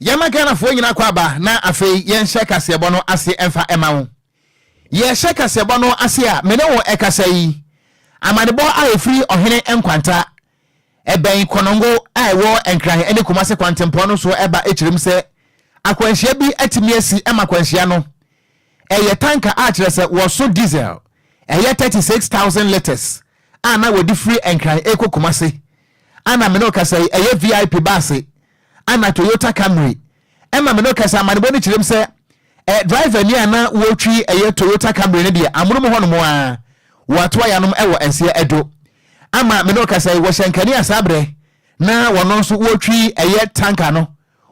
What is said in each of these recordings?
Yɛma Ghanafoɔ nyinaa kɔ aba na afei yɛnhyɛ kaseɛbɔ no ase ɛmfa ɛma wo. Yɛhyɛ kaseɛbɔ no ase a, me ne wo ɛkasa yi, amanebɔ a ɛfiri Ɔhene Nkwanta ɛbɛn Kɔnɔngo a ɛwɔ Nkran ne Kumase kwantempɔn no so ɛba ɛkyerɛm sɛ akwanhyia bi atumi asi ɛma akwanhyia no ɛyɛ tanka a kyerɛ sɛ wɔso diesel ɛyɛ 36,000 litres a na wɔde firi Nkran ɛkɔ Kumase ana me ne wo kasa yi ɛyɛ VIP baase ana Toyota Camry ɛma me ne wo kasa. Amanebɔ no kyerɛm sɛ driver ni a na wɔretwi ɛyɛ Toyota Camry no deɛ, amonom hɔnom a wɔato ayanom ɛwɔ nseɛ ɛdo ama me ne wo kasa yi wɔhyɛ nkani a saa berɛ na wɔno nso wɔretwi ɛyɛ tanker no,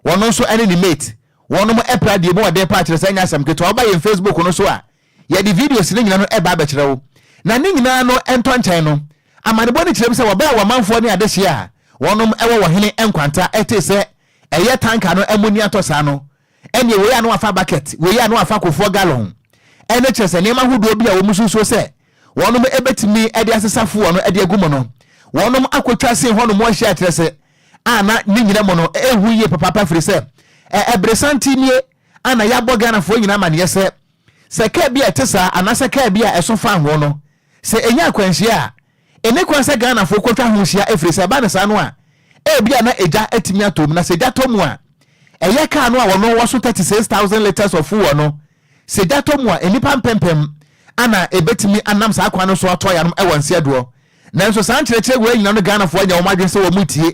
wɔno nso ɛne ne mate wɔnom ɛpra deɛ mu ɔden pa akyerɛ sɛ ɛnyɛ asɛm ketewa. Woba yɛn Facebook no so a, yɛde videos no nyina no ɛba abɛkyerɛ wo na ne nyinaa no ɛntɔ nkyɛn no. Amanebɔ no kyerɛ mu sɛ wɔbɛyɛ wɔmanfoɔ ne adehyeɛ a wɔnom ɛwɔ Wɔhene Nkwanta ɛte sɛ ɛyɛ tanker no ɛmu ni atɔ saa no, ɛneɛ wei a no wafa bucket, wei a no wafa kofoɔ gallon, ɛne kyerɛ sɛ nneɛma ahodoɔ bi a wɔn susuo sɛ wɔnom ɛbɛtumi ɛde asesa fuel no ɛde agu mu no, wɔnom akɔtwa sen hɔnom ahyia kyerɛ sɛ a na ne nyina mu no ɛhu yie papaapa, firi sɛ ɛbere santen nie ana yɛabɔ Ghanafoɔ nyinaa amaneɛ sɛ kaa bi a ɛte saa anaasɛ kaa bi a ɛso fa ho no sɛ ɛnya akwanhyia a, ɛne kwan sɛ Ghanafoɔ kɔtwa ho hyia, ɛfiri sɛ ɛba ne saa no a, ebi a na egya atumi atɔ mu, na sɛ egya tɔ mu a, ɛyɛ kaa no a wɔno wɔso 36,000 litres of fuel no, sɛ egya tɔ mu a, nnipa mpɛmpɛm ana ebetumi anam saa kwan no so atɔ yanom ɛwɔ nseɛdoɔ. Nanso saa nkyerɛkyerɛ wei nyina no, Ghanafoɔ anya wɔn adwene sɛ wɔn tie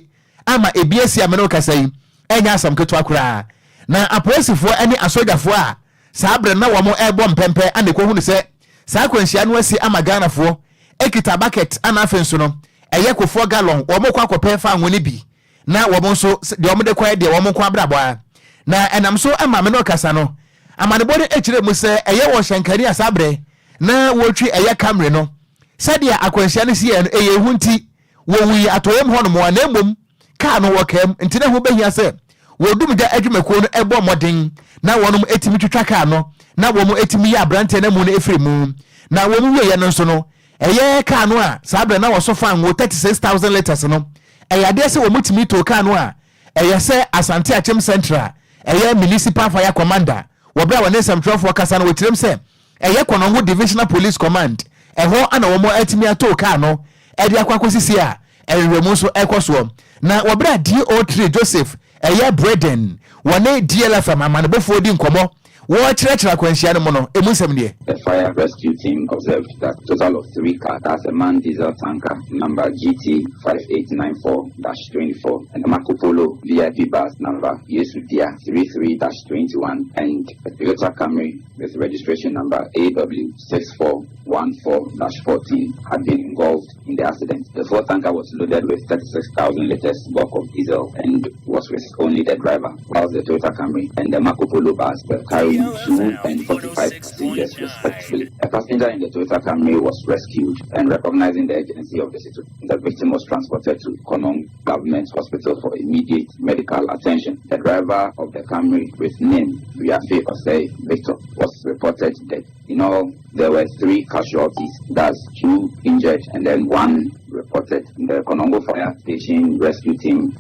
ama ebi asi amene kasa yi, ɛnyɛ asɛm ketewa koraa. Na apolisifoɔ ne asogyafoɔ a saa berɛ na wɔn ɛrebɔ mpɛmpɛ ana ɛkɔhunu sɛ saa akwanhyia no asi ama Ghanafoɔ ekita bucket ana afei nso no ɛyɛ kofoɔ gallon, wɔn kɔ akɔpɛ fa ngo no bi na wɔn nso deɛ wɔn de kɔ deɛ wɔn nko abrabɔ a na ɛnam so ama me no kasa no. Amanebɔ no akyerɛ mu sɛ ɛyɛ wɔ hyɛnkani a saa berɛ na wɔretwi ɛyɛ Camry no, sɛdeɛ akwanhyia no si yɛ no ɛyɛ ehu nti wɔwui atɔyam hɔnom a, na mmom kaa no wɔ kaa mu, nti na ho bɛhia sɛ wɔdum gya adwumakuo no ɛbɔ mmɔden na wɔnom ɛtumi twitwa kaa no na wɔn ɛtumi yɛ aberanteɛ no mu no ɛfiri mu. Na wɔn wieɛ no nso no, ɛyɛ kaa no a saa berɛ na wɔso fa ngo 36,000 litres no, ɛyɛ adeɛ sɛ wɔn tumi to kaa no a ɛyɛ sɛ Asante Akyem Central ɛyɛ Municipal Fire Commander, wɔberɛ a wɔne nsɛmtwerɛfoɔ kasa no, wɔkyerɛm sɛ ɛyɛ Kɔnɔngo Divisional Police Command ɛhɔ ana wɔn atumi ato kaa no ɛde akɔ akɔsisi a ɛnwɛmu nso ɛkɔ soɔ. Na wɔberɛ a DO3 Joseph ɛyɛ Breden wɔne DLFM amanebɔfoɔ di nkɔmmɔ, wɔrekyerɛkyerɛ akwanhyia no mu no, emu nsɛm deɛ. The fire rescue team observed that total of three cars, that's a MAN diesel tanker number GT 5894-24 and a Marco Polo VIP bus number Yesudia 33-21 and a Toyota Camry with registration number AW6414-14 had been involved in the accident. The fuel tanker was loaded with 36,000 liters bulk of diesel and was with only the driver, whilst the Toyota Camry and the Marco Polo bus were carrying 2 and 45 passengers respectively. A passenger in the Toyota Camry was rescued, and recognizing the urgency of the situation, the victim was transported to Konongo Government Hospital for immediate medical attention. The driver of the Camry with name Riafe Osei Victor was reported dead. In all, there were three casualties, that's two injured and then one reported. The Konongo Fire Station rescue team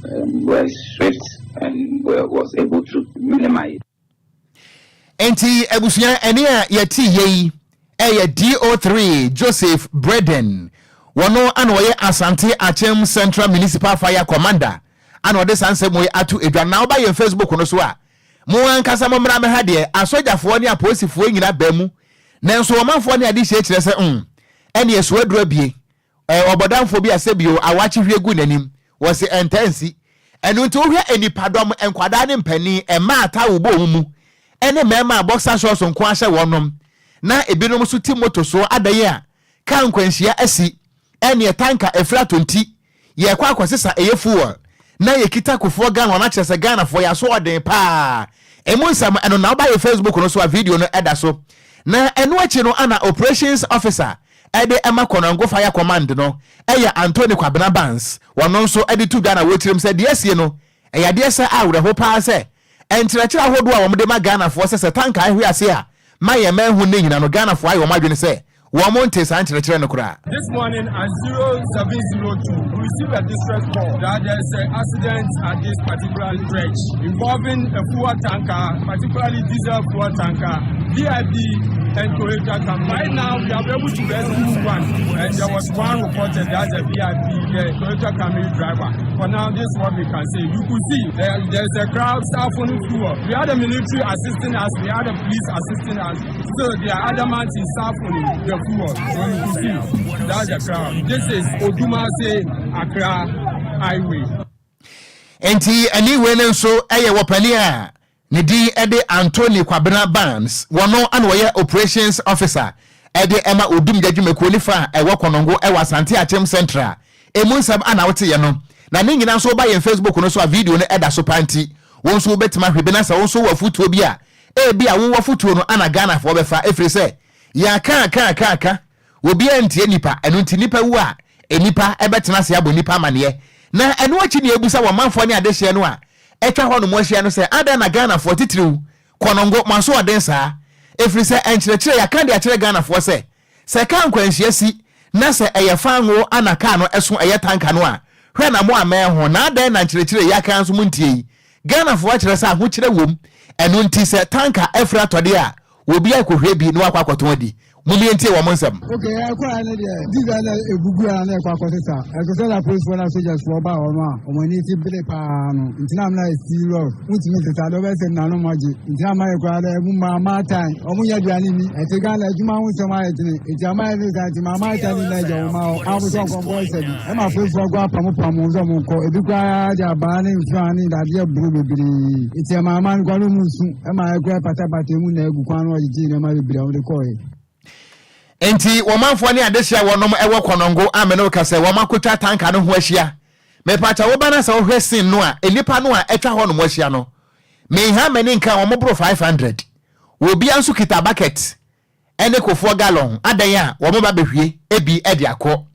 were swift and was able to minimize. Nti abusua, ɛne a yɛte yɛ yi ɛyɛ DO3 Joseph Breden, wɔno ana ɔyɛ Asante Akyem Central Municipal Fire Commander, ana ɔde saa nsɛm yi ato edwa. Na ɔba yɛn Facebook no so a, mo ankasa mo mmra mɛha deɛ asogyafoɔ ne apolisifoɔ nyinaa baa mu, nanso ɔmanfoɔ ne ade hyɛ kyerɛ sɛ ɛne ɛso aduru abie ɔbɔdamfoɔ bi asɛ bio awakye hwie gu n'anim, wɔsi ɛntɛ nsi ɛno. Nti wohwɛ nipadɔm, nkwadaa ne mpanin, mmaa atawo bɔ wɔn mu ɛne mmarima a boxer shorts nko ahyɛ wɔnom, na ebinom nso ti moto so adan a kaa nkwanhyia asi, ɛne tanker efiri atonti yɛkɔ akɔsesa ɛyɛ fuel na yɛkita kofoɔ Ghana wɔn akyerɛ sɛ Ghanafoɔ yɛ aso ɔden paa. Emu nsɛm ɛno na ɔba yɛ Facebook no so a, video no ɛda so. Na ɛno akyi no ana operations officer ɛde ɛma Kɔnɔngo Fire Command no ɛyɛ Anthony Kwabena Bans, wɔno nso ɛde to dwa na wɔkyerɛm sɛ deɛ asie no ɛyɛ adeɛ sɛ awerɛho paa sɛ nkyerɛkyerɛ ahodoɔ a wɔde ma Ghanafoɔ sɛ tanker ahwe ase a ma yɛn mɛn ho ne nyina no, Ghanafoɔ ayɛ wɔn adwene sɛ Wɔn nte saa nkyerɛkyerɛ no koraa. This morning at 0702, we received a distress call that there is an accident at this particular stretch involving a fuel tanker, particularly diesel fuel tanker, VIP and Toyota Camry. Right now, we are able to rescue one, and there was one reported as a VIP, the Toyota Camry driver. For now, this is what we can say. You could see there is a crowd siphoning fuel. We had the military assisting us, we had the police assisting us. Still, they are adamant in siphoning the fuel. So you could see that's the crowd. This is Odumase Accra Highway. Nti ɛne wei no nso ɛyɛ wɔpani a ne din ɛde Anthony Kwabena Barnes. Wɔno ana wɔyɛ operations officer ɛde ɛma odumgya dwumakuo nifa a ɛwɔ Kɔnɔngo ɛwɔ Asante Akyem Central. Emu nsɛm ana woteɛ no, na ne nyinaa nso woba yɛn Facebook no so a, video no ɛda so pa, nti wɔn nso wobɛtumi ahwɛ bi. Na sɛ wɔn nso wɔ afotuo bi a, ebi a wowɔ afotuo no ana Ghanafoɔ bɛfa, ɛfiri sɛ yɛaka aka aka aka, obiara ntie nipa. Ɛno nti nipa wu a, nipa ɛbɛtena ase abɔ nipa amaneɛ. Na ɛno akyi ne ebusa wɔn manfoɔ ne adehyeɛ no a ɛtwa hɔ nom ahyia no sɛ, adan na Ghanafoɔ titiriw Kɔnɔngo mo aso ɔden saa? Ɛfiri sɛ nkyerɛkyerɛ yɛaka de akyerɛ Ghanafoɔ sɛ kaa nkwanhyia si na sɛ ɛyɛ fango ana kaa no ɛso ɛyɛ tanker no a, hwɛ na mo amɛn ho. Na adan na nkyerɛkyerɛ yɛaka nso mo ntie yi? Ghanafoɔ akyerɛ sɛ ahokyerɛ wom, ɛno nti sɛ tanker afiri atɔdeɛ a, obi akɔhwɛ bi na wakɔ akɔtɔn adi. Mumie ntie wɔn nsɛm. Ok, ɛkɔ ya ne deɛ, diesel na egugu a na ɛkɔ akɔsesa ɛsɛ sɛ na polisifoɔ na sojafoɔ ba hɔ no a, wɔn ani ti bere paa no, nti na amena yɛ serious. Wotumi sesa deɛ ɔbɛsɛ nanu mo agye, nti na ama yɛ koraa dɛ ɛmu maa maatan ɔmo nyɛ aduane ni. Ɛte Ghana adwuma ho nsɛm ayɛ tene, nti ama yɛ ne sa, nti maa maatan ni na agya wɔn ma hɔ a wɔn sɛ nkɔnkɔ sɛ bi ɛma apolisifoɔ kɔ apamopam wɔn sɛ ɔmo nkɔ. Ebi koraa de abaa ne nfura ne dadeɛ buro bebree, nti ɛma ama no kwan no mu nsu ɛma ɛkura patapata mu na egu kwan no, ɔgyegye nneɛma bebree a wɔde kɔɔ. Nti wɔmanfoɔ ne adehyɛ wɔnom ɛwɔ Kɔnɔngo amene wo ka sɛ wɔn akotwa tanker no ho ahyia. Mepata woba no sɛ wohwɛ scene no a, nnipa no a atwa hɔ nom ahyia no, menha m'ani nka, wɔn boro 500. Obia nso kita bucket ɛne kofoɔ gallon adan a wɔn ba bɛhwie ebi ɛde akɔ.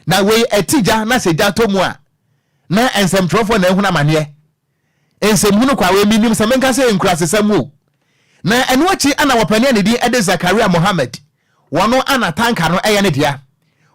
Na wei ɛti gya, na sɛ gya tɔ mu a, na nsɛmtwerɛfoɔ na ehunu amaneɛ. Nsɛmhunu kwa wei, menim sɛ menka sɛ nkurasesɛm o. Na ɛno akyi ana wɔpani a ne din ɛde Zakaria Mohammed, wɔno ana tanker no ɛyɛ ne dea.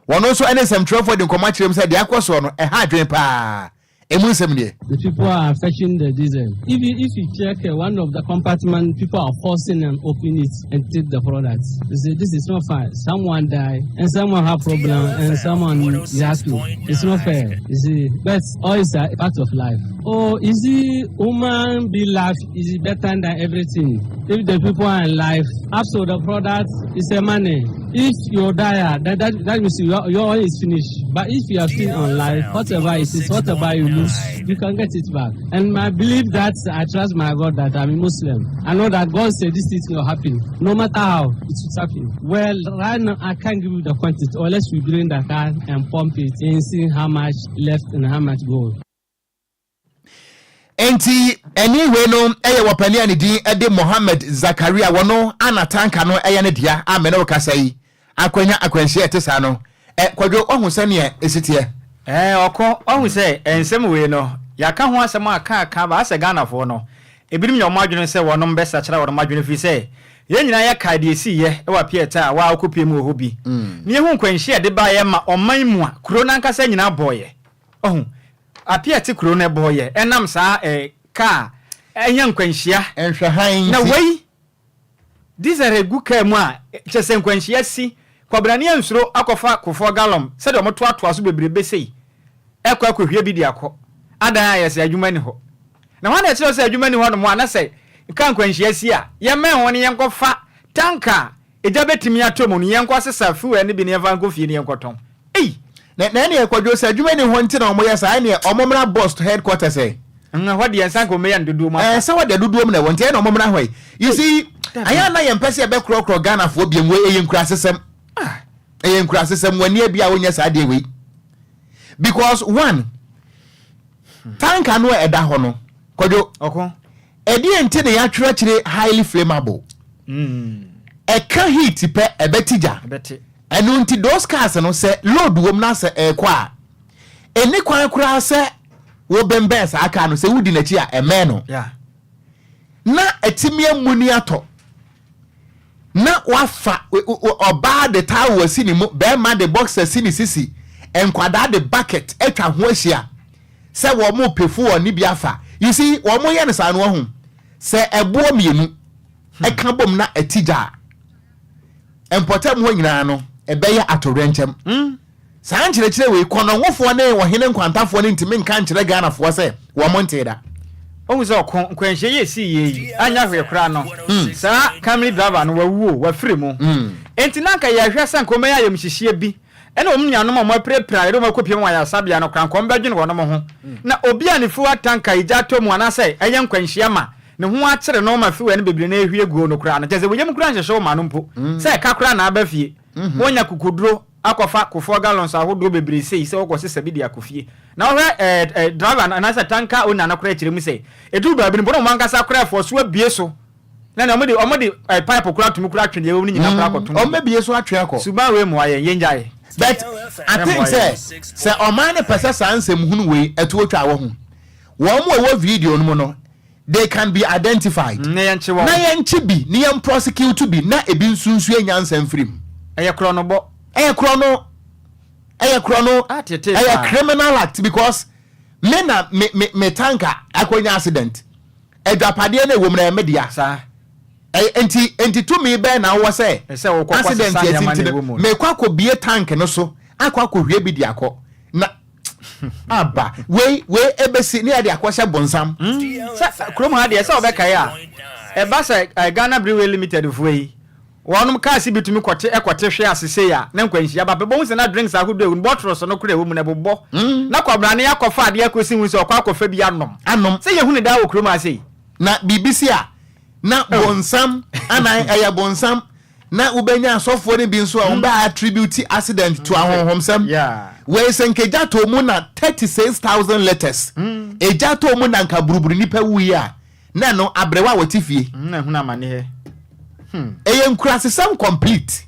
Wɔno nso ɛne nsɛmtwerɛfoɔ de nkɔmmɔ akyerɛ mu sɛ deɛ akɔ soɔ no ɛha adwene paa. Emu nsɛm nie. The people are fetching the diesel. If you check one of the compartment, people are forcing and open it and take the products. You see, this is not fair. Someone die and someone have problem and someone is asking. It's not fair. You see, but all is a part of life. Oh, you see, human be life is better than everything. If the people are in life, after the product is a money. If you die, that means your own is finished. But if you are still on life, whatever it is, whatever you lose, you can get it back. And my belief that I trust my God, that I'm a Muslim. I know that God said this thing will happen. No matter how, it will happen. Well, right now I can't give you the quantity unless we bring the car and pump it and see how much left and how much gold. Nti ɛne wei no ɛyɛ wɔpani a ne din ɛde Mohammed Zakaria. Wɔno ana tanker no ɛyɛ ne dea a mene wo kasa yi akwanya akwanhyia ɛte saa no. Ɛ Kwadwo, wahu sɛneɛ ɛsi teɛ? Ɛɛ, ɔko ɔhu sɛ nsɛm wei no, yɛaka ho asɛm a ka aka ba asɛ Ghanafoɔ no ebinom nyɛ ɔmo adwene sɛ wɔnom bɛsakyera wɔnom adwene, firi sɛ yɛn nyinaa yɛkae deɛ ɛsiiɛ ɛwɔ Apiɛta a waa wokɔpie mu wɔ hɔ bi ne yɛhu nkwanhyia a ɛde baeɛ ma ɔman mu a kuro no ankasa nyinaa bɔɔyɛ. Ɔhu Apiɛte kuro no ɛbɔɔyɛ ɛnam saa kaa ɛnyɛ nkwanhyia. Nhwɛhan. Na wei diesel egu kaa mu a, kyɛ sɛ nkwanhyia si kwabrane ansuro akɔfa kofoɔ gallon sɛdeɛ ɔmo toatoa so bebrebe sei ɛkɔ akɔhwie bi de akɔ adan a yɛsɛ adwuma ni hɔ. Na wɔn na ɛkyerɛ sɛ adwuma ni hɔ nom a, na sɛ kaa nkwanhyia si a, yɛmmɛn ho ne yɛnkɔfa tanker a egya bɛtumi atɔ mu no, yɛnkɔ sesa fuel no bi ne yɛmfa nkɔ fie ne yɛnkɔtɔn. Ei! Na ɛneɛ Kwadwo, sɛ adwuma ni hɔ nti na ɔmoyɛ saa, ɛneɛ ɔmo mmra BOST headquarters ɛ. Hɔ deɛ nsa nka ɔmɛyɛ no dodoɔ mu afa. Sɛ wɔde dodoɔ mu na ɛwɔ nti ɛna ɔmo mmra hɔ yi. You see, ayɛ na yɛmpɛ sɛ yɛbɛkorɔkorɔ Ghanafoɔ biam. Wei ɛyɛ nkurasesɛm, ɛyɛ nkurasesɛm. W'ani abi a wonyɛ saa deɛ wei, because one tanker no a ɛda hɔ no, Kwadwo, ɔko ɛdeɛ nti na yɛatwerɛkyerɛ highly flammable? Ɛka heat pɛ, ɛbɛti gya. Ɛbɛte. Ɛno nti those cars no, sɛ load wom na sɛ ɛrekɔ a, ɛni kwan koraa sɛ wobɛnbɛn saa car no. Sɛ wodi n'akyi a, ɛmɛn no na ɛtumi amuni atɔ. Na wafa ɔbaa de towel asi ne mu, bɛrima de boxer si ne sisi, nkwadaa de bucket atwa ho ahyia sɛ wɔn repɛ fuel ne bi afa. You see, wɔn yɛ no saa no wahu sɛ ɛboɔ mmienu ɛka bom na ɛti gya a, mpɔtam hɔ nyinaa no ɛbɛyɛ atowerɛnkyɛm. Saa nkyerɛkyerɛ wei, Kɔnɔngofoɔ ne Ɔhene Nkwantafoɔ no ntumi nka nkyerɛ Ghanafoɔ sɛ wɔn ntee da. Wohu sɛ ɔko nkwanhyia yi a ɛsii yie yi anyɛ hwee koraa no, saa Camry driver no wawu o, wafiri mu. Enti na anka yɛhwɛ sɛ anka wɔbɛyɛ ayamhyehyeɛ bi ne wɔn nuanom a wɔapirapira a yɛde wɔn akɔpiem wɔ ayaresabea no koraa, anka wɔbɛdwene wɔnom ho. Na obi a ne fuel tanker egya atɔ mu anaasɛ ɛyɛ nkwanhyia ma ne ho akyere no ma fuel no bebree no ahwie guo no koraa no, kyerɛ sɛ wo yam koraa nhyehye wo ma no mpo sɛ ɛka koraa na aba fie. Wonya kokoduro akɔfa kofoɔ gallons ahodoɔ bebree sei sɛ wokɔ sesa bi de akɔ fie. Na wohwɛ eh, eh, driver no anaasɛ tanker owner no koraa kyerɛ mu sɛ ɛduru baabi no mpo na wɔn ankasa koraa ɛfoɔ so abue so na nea wɔde wɔde eh, pipe koraa tumi koraa twe deɛ ɛwɔ mu no nyinaa koraa akɔto mu. Wɔn bɛbue so atwe akɔ. Suban wei mmoa yɛn, yɛngyae. But I think Ɛmmoa sɛ yɛn. sɛ ɔman no pɛ sɛ saa nsɛm hunu wei ɛto otwa wɔ ho. Wɔn a wɔwɔ video no mu no they can be identified. Na yɛnkye wɔn. Na yɛnkye bi, na yɛn prosecute bi, na ebi nso nsua nyansa mfiri mu. Ɛyɛ korɔnobɔ. Ɛyɛ korɔno. Ɛyɛ korɔno. Ah, tete Ɛyɛ paa. criminal act because me na me me me tanker akɔnya accident. Adwapadeɛ no ɛwɔ mu no ɛyɛ me dea. Saa. Ɛyɛ nti nti tumi bɛn na wowɔ sɛ Ɛsɛ wokɔ kɔ accident sesa yɛ nneɛma ti na nti ɛwɔ no mu no. mekɔ akɔbie tank no so akɔ akɔhwie bi de akɔ na aba wei wei ebesi ne yɛde akɔhyɛ bonsam. Sɛ kurom ha deɛ sɛ wɔbɛkae a, ɛba sɛ eh, Ghana Brewery Limited foɔ yi, wɔnom cars bi tumi kɔte ɛkɔte hwe ase sei a, na nkwanhyia ba pɛ. Bohu sɛ na drinks ahodoɔ ɛwɔ mu, bottles no koraa ɛwɔ mu no ɛbobɔ. Na kwabrane akɔfa adeɛ akɔsi ho sɛ ɔkɔ akɔfa bi anom. Anom. Sɛ yɛhu no daa wɔ kurom ha sei. Na biribi si a, na bonsam anan ɛyɛ bonsam. Na wobɛnya asɔfoɔ no bi nso a wɔn bɛ attribute accident to ahonhomsɛm. Wei sɛ nka egya tɔ mu na 36,000 litres. Egya tɔ mu na nka buruburu nipa wuyi a, na ɛno aberewa a wɔte fie. Na ehunu amaneɛ. Ɛyɛ nkurasesɛm complete.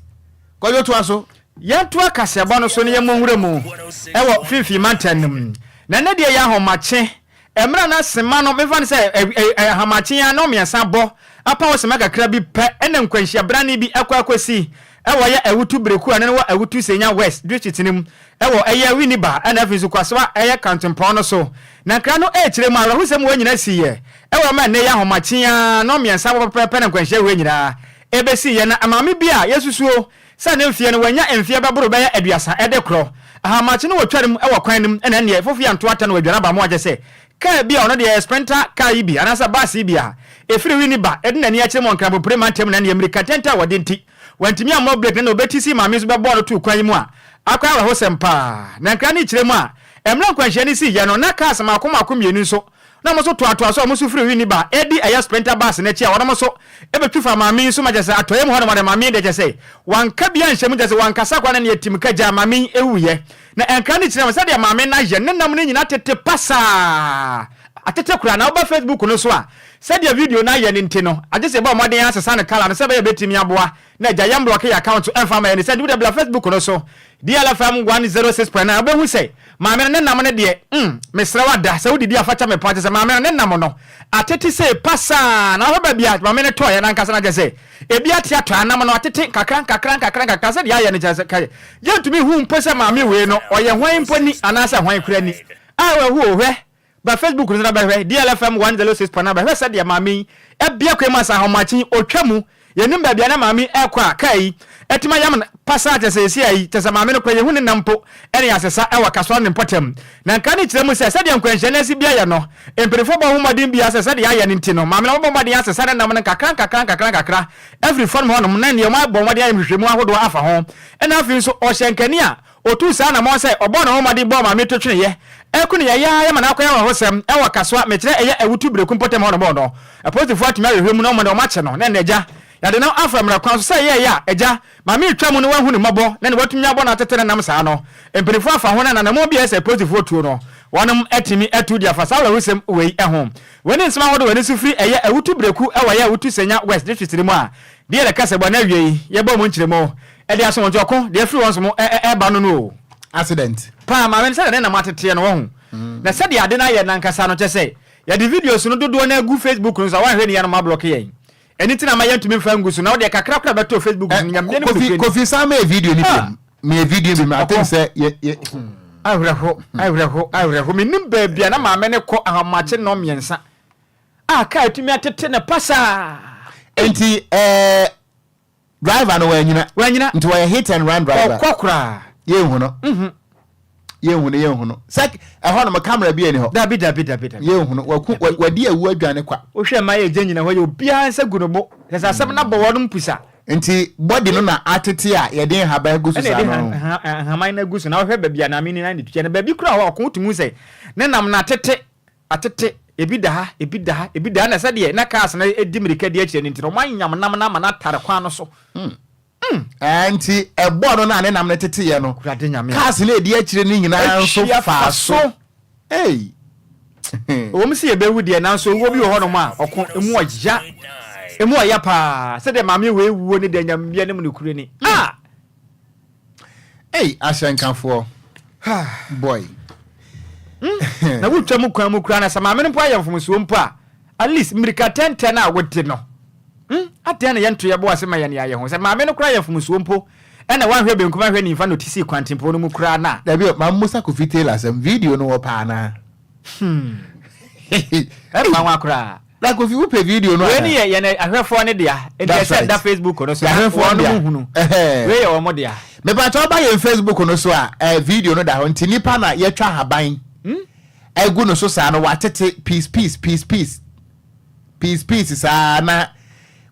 Kwadwo toa so. Yɛntoa kaseɛbɔ no so na yɛmmɔ nwura mu wɔ Finfin mantam no mu. Na ɛnnɛ deɛ yɛ ahomakye Mmerɛ a na sema no, memfa no sɛ ɛ, ɛ, ɛ, ahamakye ara nnɔnmiɛnsa bɔ, apa hɔ sema kakra bi pɛ, ɛna nkwanhyia brane bi akɔ akɔsi wɔ ɛyɛ Awutu Bereku a ɛno no wɔ Awutu Senya West District no mu, wɔ ɛyɛ Winneba ɛna afei nso Kwasoa ɛyɛ Kantempɔn no so. Na nkra no rekyerɛ mu awerɛhosɛm wei nyinaa siiɛ wɔ ma ɛnnɛ yi ahomakye ara nnɔnmiɛnsa bɔ pɛpɛɛpɛ na nkwanhyia wei nyinaa ɛbɛsiiɛ. Na maame bi a yɛsusuo Sɛ ne mfeɛ no wanya mfeɛ bɛboro bɛyɛ 30 de korɔ. Ahamakye no wɔtwa no mu wɔ kwan no mu na ɛnneɛ fofo yɛ nto atɛn wɔ adwaraba mu akyɛ sɛ kaa bi a ɔno deɛ ɛyɛ sprinter kaa yi bi anaasɛ bus yi bi a ɛfiri Winneba de n'ani akyerɛ mu wɔ Nkrampopire mantam na ɛnneɛ mmirika tenten a wɔde nti wantumi ammɔ brake na na ɔbɛti sii maame nso bɛbɔɔ no too kwan yi mu a akɔyɛ awerɛhosɛm paa. Na nkra no rekyerɛ mu a mmerɛ nkwanhyia no siiɛ no na cars mmaako mmaako mmienu nso na wɔn nso toatoa so a wɔn nso firi Winneba redi ɛyɛ sprinter bus no akyi a wɔnom nso bɛtwi faa maame yi so ma kyerɛ sɛ atɔeɛ mu hɔ nom de maame yi deɛ kyerɛ sɛ wanka bi anhyɛ mu kyerɛ sɛ wankasa koraa na ne atim ka gyaa maame yi wuiɛ. Na nkra no kyerɛ mu sɛdeɛ maame no ayɛ ne nam no nyinaa tete pasaa atete koraa na woba Facebook no so a sɛdeɛ video no ayɛ no nti no agye sɛ yɛbɔ mmɔden asesa no colour no sɛ ɛbɛyɛ bɛtumi aboa na agya yɛn blɔke yɛ account ɛmfa ma yɛn ne sɛ nti wode bla Facebook no so DLFM 106.9 wobɛhu sɛ maame no ne nam no deɛ mm mesrɛ wo ada sɛ wodidi a fa kyɛ me paa kyɛ sɛ maame no ne nam no atete sei pasaa na wohwɛ baabi a maame no tɔɔyɛ no ankasa no kyɛ sɛ ebi ate atɔ anam no atete nkakra nkakra nkakra nkakra sɛ deɛ ayɛ no kyɛ sɛ ka yɛntumi hu mpo sɛ maame wei no ɔyɛ hwan mpo ni anaasɛ hwan kora ni a wahu o hwɛ Bra Facebook no so na bɛhwɛ DLFM 106.9 bɛhwɛ sɛdeɛ maame yi abue kwan mu asa ahomakye yi ɔtwa mu. Yɛnnim baabi a na maame yi rekɔ a kaa yi atumi ayam no pasaa kyerɛ sɛ seesei ayi kyerɛ sɛ maame no koraa yɛnhu ne nam mpo ne asesa wɔ Kasoa ne mpɔtam. Na nkra no kyerɛ mu sɛ sɛdeɛ nkwanhyia no asi biayɛ no mpanimfoɔ bɔ ho mmɔden biara sɛ sɛdeɛ ayɛ no nti no maame no wɔbɔ mmɔden asesa ne nam no nkakra nkakra nkakra nkakra afiri fam hɔnom na neɛ wɔabɔ mmɔden ayɛ nhwehwɛmu ahodoɔ afa ho ɛna afei nso ɔhyɛnkani a Otuu saa anamɔn sɛ ɔbɔɔ ne ho mmɔden bɔɔ maame to tweneeɛ, ɛko ne yɛyɛ ara ma no akɔyɛ awerɛhosɛm wɔ Kasoa, mekyerɛ ɛyɛ Awutu Bereku mpɔtam hɔ nom no. Apolisifoɔ atumi ahwehwɛ mu na wɔn de wɔn akye no na ɛnnɛ agya, yɛde no afa mmara kwan so sɛ ɛyɛɛyɛ a agya, maame retwa mu no wɔahu no mmɔbɔ na nea watumi abɔ no atete no nam saa no. Mpanimfoɔ afa ho na anamɔn bi a ɛyɛ sɛ apolisifoɔ tuo no, wɔnom atumi atu de afa saa awerɛhosɛm wei ho. Wei ne nsɛm ahodoɔ w'ani so firi ɛyɛ Awutu Bereku wɔ ɛyɛ Awutu Senya West District no mu a deɛ yɛreka sɛ bɔ no awiei yɛbɔ mu nkyerɛmu. Ɛde aso wɔn nti ɔko deɛ afiri wɔn so mo ɛɛba no no o. Accident. Paa maame no sɛdeɛ ne nam ateteɛ no wahu na sɛdeɛ ade no ayɛ no ankasa no kyɛ sɛ yɛde videos no dodoɔ no agu Facebook no so a wanhwɛ ni a na ɔmo ablɔke yɛn. Ɛno nti na ama yɛntumi mfa ngu so na wodeɛ kakra koraa bɛtoo Facebook so no Nyame anim Kofi nokorɛ ni. Kofi san meyɛ video no Ah! biom meyɛ video bi I think Ɔkɔ. sɛ yɛ yɛ hmm. Awerɛho awerɛho awerɛho mennim baabi a na maame no kɔ ahomakye nnɔn mmiɛnsa a kaa atumi atete no pasaa. Ei! Nti ɛɛ eh, Driver no wanyina. Wanyina. Nti ɔyɛ hit and run driver. Ɔkɔ koraa. Yɛnhu no. Mhm. Yɛnhu no yɛnhu no. Sɛ ɛhɔ nom camera bi ani hɔ. Dabi dabi dabi dabi. Yɛnhu no. Waku wadi awu adwane kwa. Wohwɛ mmaa yɛ gye nyina hɔ yɛ obiara nsa gu no bo. Kyɛ sɛ asɛm no abɔ wɔn mpusa. Nti body no na atete a yɛde nhaban agu so saa no. Ɛna yɛde nhaban no agu so na wohwɛ baabi a naame ni na ne tukyɛ no baabi koraa hɔ ɔko wotumi hu sɛ ne nam no atete. Atete, ebi da ha, ebi da ha, ebi da ha, na sɛdeɛ na cars no di mmirika di akyire no nti no, wɔanyam nam no ama no atare kwan no so. Mm. Ɛɛ, nti ɛbɔɔ no no a ne nam no teteeɛ no, Awurade Nyame a. cars no a ɛdi akyire no nyinaa nso Atwi afa faa so. so. Ei! Ɛwom sɛ yɛbɛwu deɛ, nanso owuo bi wɔ hɔnom a, ɔko, emu ɔya. Emu ɔya paa. Sɛdeɛ maame wei wuo ne deɛ Nyame anim nokorɛ ni. Ah! Ei ahyɛnkafoɔ boy. Hmm? Na wotwa mu kwan mu koraa na sɛ maame no mpo ayɛ mfomsoɔ mpo a, at least mmirika tɛntɛn a wode no. Hmm? Adɛn na yɛnto yɛbo ase ma yɛn yɛayɛ ho? Sɛ maame no koraa yɛ mfomsoɔ mpo, ɛna wanhwɛ benkum anhwɛ nimfa na ɔte sii kwantempɔn no mu koraa no a. Dabi o, ma mmusa Kofi Taylor asɛm, video no wɔ paa anaa? Hmm. Ɛmfa ho koraa. Na Kofi wo pɛ video no Wei ne yɛ yɛn ahwɛfoɔ no dea. Nti ɛsɛ ɛda Facebook no so na wɔn hunu. Wei yɛ wɔn dea. Mepatwa ɔba yɛn Facebook no so a eh, video no da hɔ nti nipa na yɛtwa haban hmm? agu no so saa no watete piece piece piece piece piece piece saa na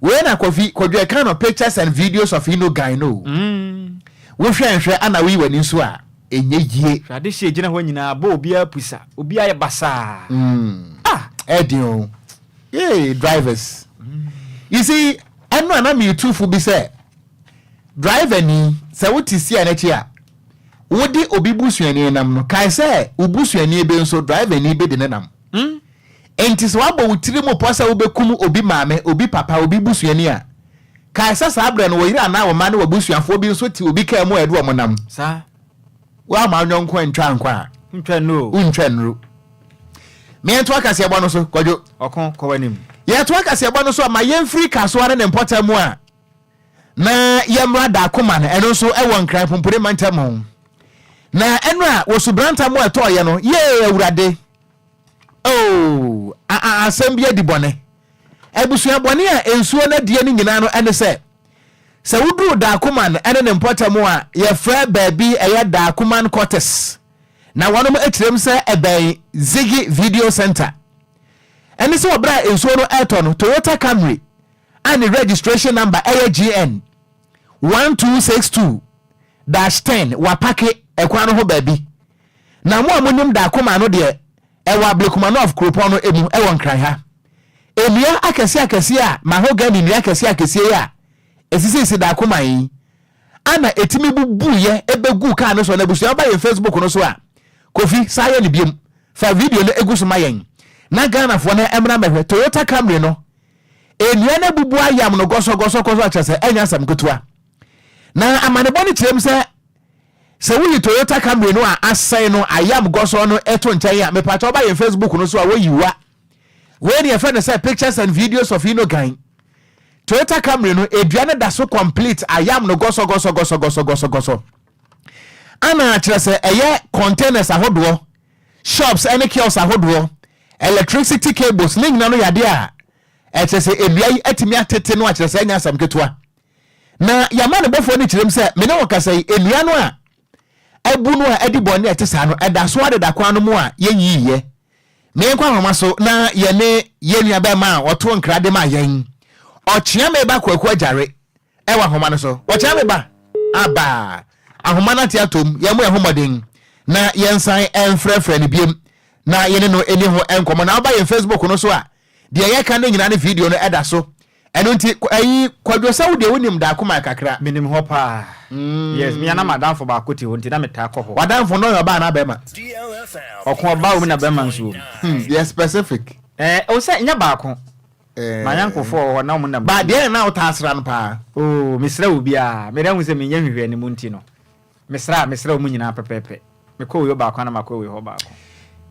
wei na Kofi Kwadwo ɛka no pictures and videos of Inogan no. Mm. Wohwɛ nhwɛ ana woyi w'ani nso a ɛnyɛ yie. Hwɛ adehyeɛ gyina hɔ nyinaa bɔ obiara pusa obiara yɛ basaa. Mm. Ah! Ɛden o. Yay drivers. You see, ɛno a na metu fo bi sɛ driver ni sɛ wote sia n'akyi a wode obi busuani nam no kae sɛ wo busuani bi nso driver ni bi de ne nam. Mm. Enti sɛ wabɔ wo tiri mu pɔ sɛ wobɛkum obi maame, obi papa, obi busuani a, kae sɛ saa berɛ no wo yere anaa wo mma ne w'abusuafoɔ bi nso te obi kaa mu a ɛde wɔn nam. Saa. Woamma wo yɔnko antwa ankɔ a, Wontwa nnuru o. Wontwa nnuru. Meɛntoa kaseɛbɔ no so, Kwadwo. Ɔko, kɔ w'anim. Yɛtoa kaseɛbɔ no so a, ma yɛmfiri Kasoa ne ne mpɔtam a na yɛmmra Dakoman, ɛno nso ɛwɔ Nkran Pumpuni mantam. Na ɛno a wɔ Subranta mu a ɛtɔɔyɛ no, yee Awurade, oh, a, a, asɛm bi adi bɔne. Abusua bɔne a nsuo no adie no nyinaa no ɛne sɛ, Sɛ woduru Darkoman ne ne mpɔtam a, yɛfrɛ baabi ɛyɛ Darkoman Quarters, na wɔnom kyerɛm sɛ ɛbɛn Ziggy Video Center. Ɛne sɛ wɔ berɛ a nsuo no ɛretɔ no, Toyota Camry a ne registration number ɛyɛ GN 1262 dash 10 wapake ɛkwan no ho baabi. Na mo a monim Darkoman no deɛ, Ɛwɔ Ablekuma North kuropɔn no mu wɔ Nkran ha. Nnua akɛseɛ akɛseɛ a mahogany nnua akɛseɛ akɛseɛ yi a ɛsisisisi Dakoman yi ana ɛtumi bubuiɛ bɛguu kaa no so. Na abusua woba yɛn Facebook no so a, Kofi saa yɛ no biom. Fa video no gu so ma yɛn na Ghanafoɔ no mmra mmɛhwɛ. Toyota Camry no, nnua no abubu ayam no gɔsɔgɔsɔgɔsɔ a kyerɛ sɛ ɛnyɛ asɛm ketewa. Na amanebɔ no kyerɛ mu sɛ Sɛ woyi Toyota Camry no a asɛe no ayam gɔsɔɔ no to nkyɛn a, mepakyɛ woba yɛn Facebook no so a woyi wa. Wei ne yɛfrɛ no sɛ pictures and videos of Inogan. Toyota Camry no, edua no da so complete ayam no gɔsɔgɔsɔgɔsɔgɔsɔgɔsɔ. Ana kyerɛ sɛ ɛyɛ containers ahodoɔ, shops ne kiosks ahodoɔ, electricity cables ne nyina no yɛ adeɛ a ɛkyerɛ sɛ edua yi atumi atete no akyerɛ sɛ ɛnyɛ asɛm ketewa. Na yɛama ne bɔfoɔ no kyerɛm sɛ, Me ne wo kasa yi, nnua no a abu no a adi bɔne a ɛte saa no, ɛda so ara deda kwan no mu a yɛnyiiɛ. Ma yɛnkɔ ahoma so na yɛne yɛn nuabɛrima a ɔtoo nkra de maa yɛn, Ɔkyeame ba Kwaku Agyare, wɔ ahoma no so. Ɔkyeame ba, aba! Ahoma no ate atom, yɛmmɔ yɛn ho mmɔden na yɛnsan mfrɛfrɛ no biom na yɛne no nni ho nkɔmmɔ. Na woba yɛn Facebook no so a, deɛ yɛka no nyinaa ne video no da so. Ɛno nti ɛyi Kwadwo sɛ wo deɛ wonim Dakoman kakra. Menim hɔ paa. Yes, me a na m'adamfo baako te hɔ nti na metaa kɔ hɔ. W'adamfo no ɔyɛ ɔbaa anaa bɛrima? Ɔko ɔbaa wɔ mu na bɛrima nso wɔ mu. Hmm, yɛ specific. Ɛɛ, o sɛ nyɛ baako. M'ayɔnkofoɔ wɔ hɔ na wɔn nam. Ba deɛ na wotaa sra no paa? Oo, mesra obiara. Me deɛ wohu sɛ menyɛ nhwehwɛanimu nti no, mesra a, mesra wɔn nyinaa pɛpɛɛpɛ. Mekɔ wei hɔ baako a na makɔ wei hɔ baako.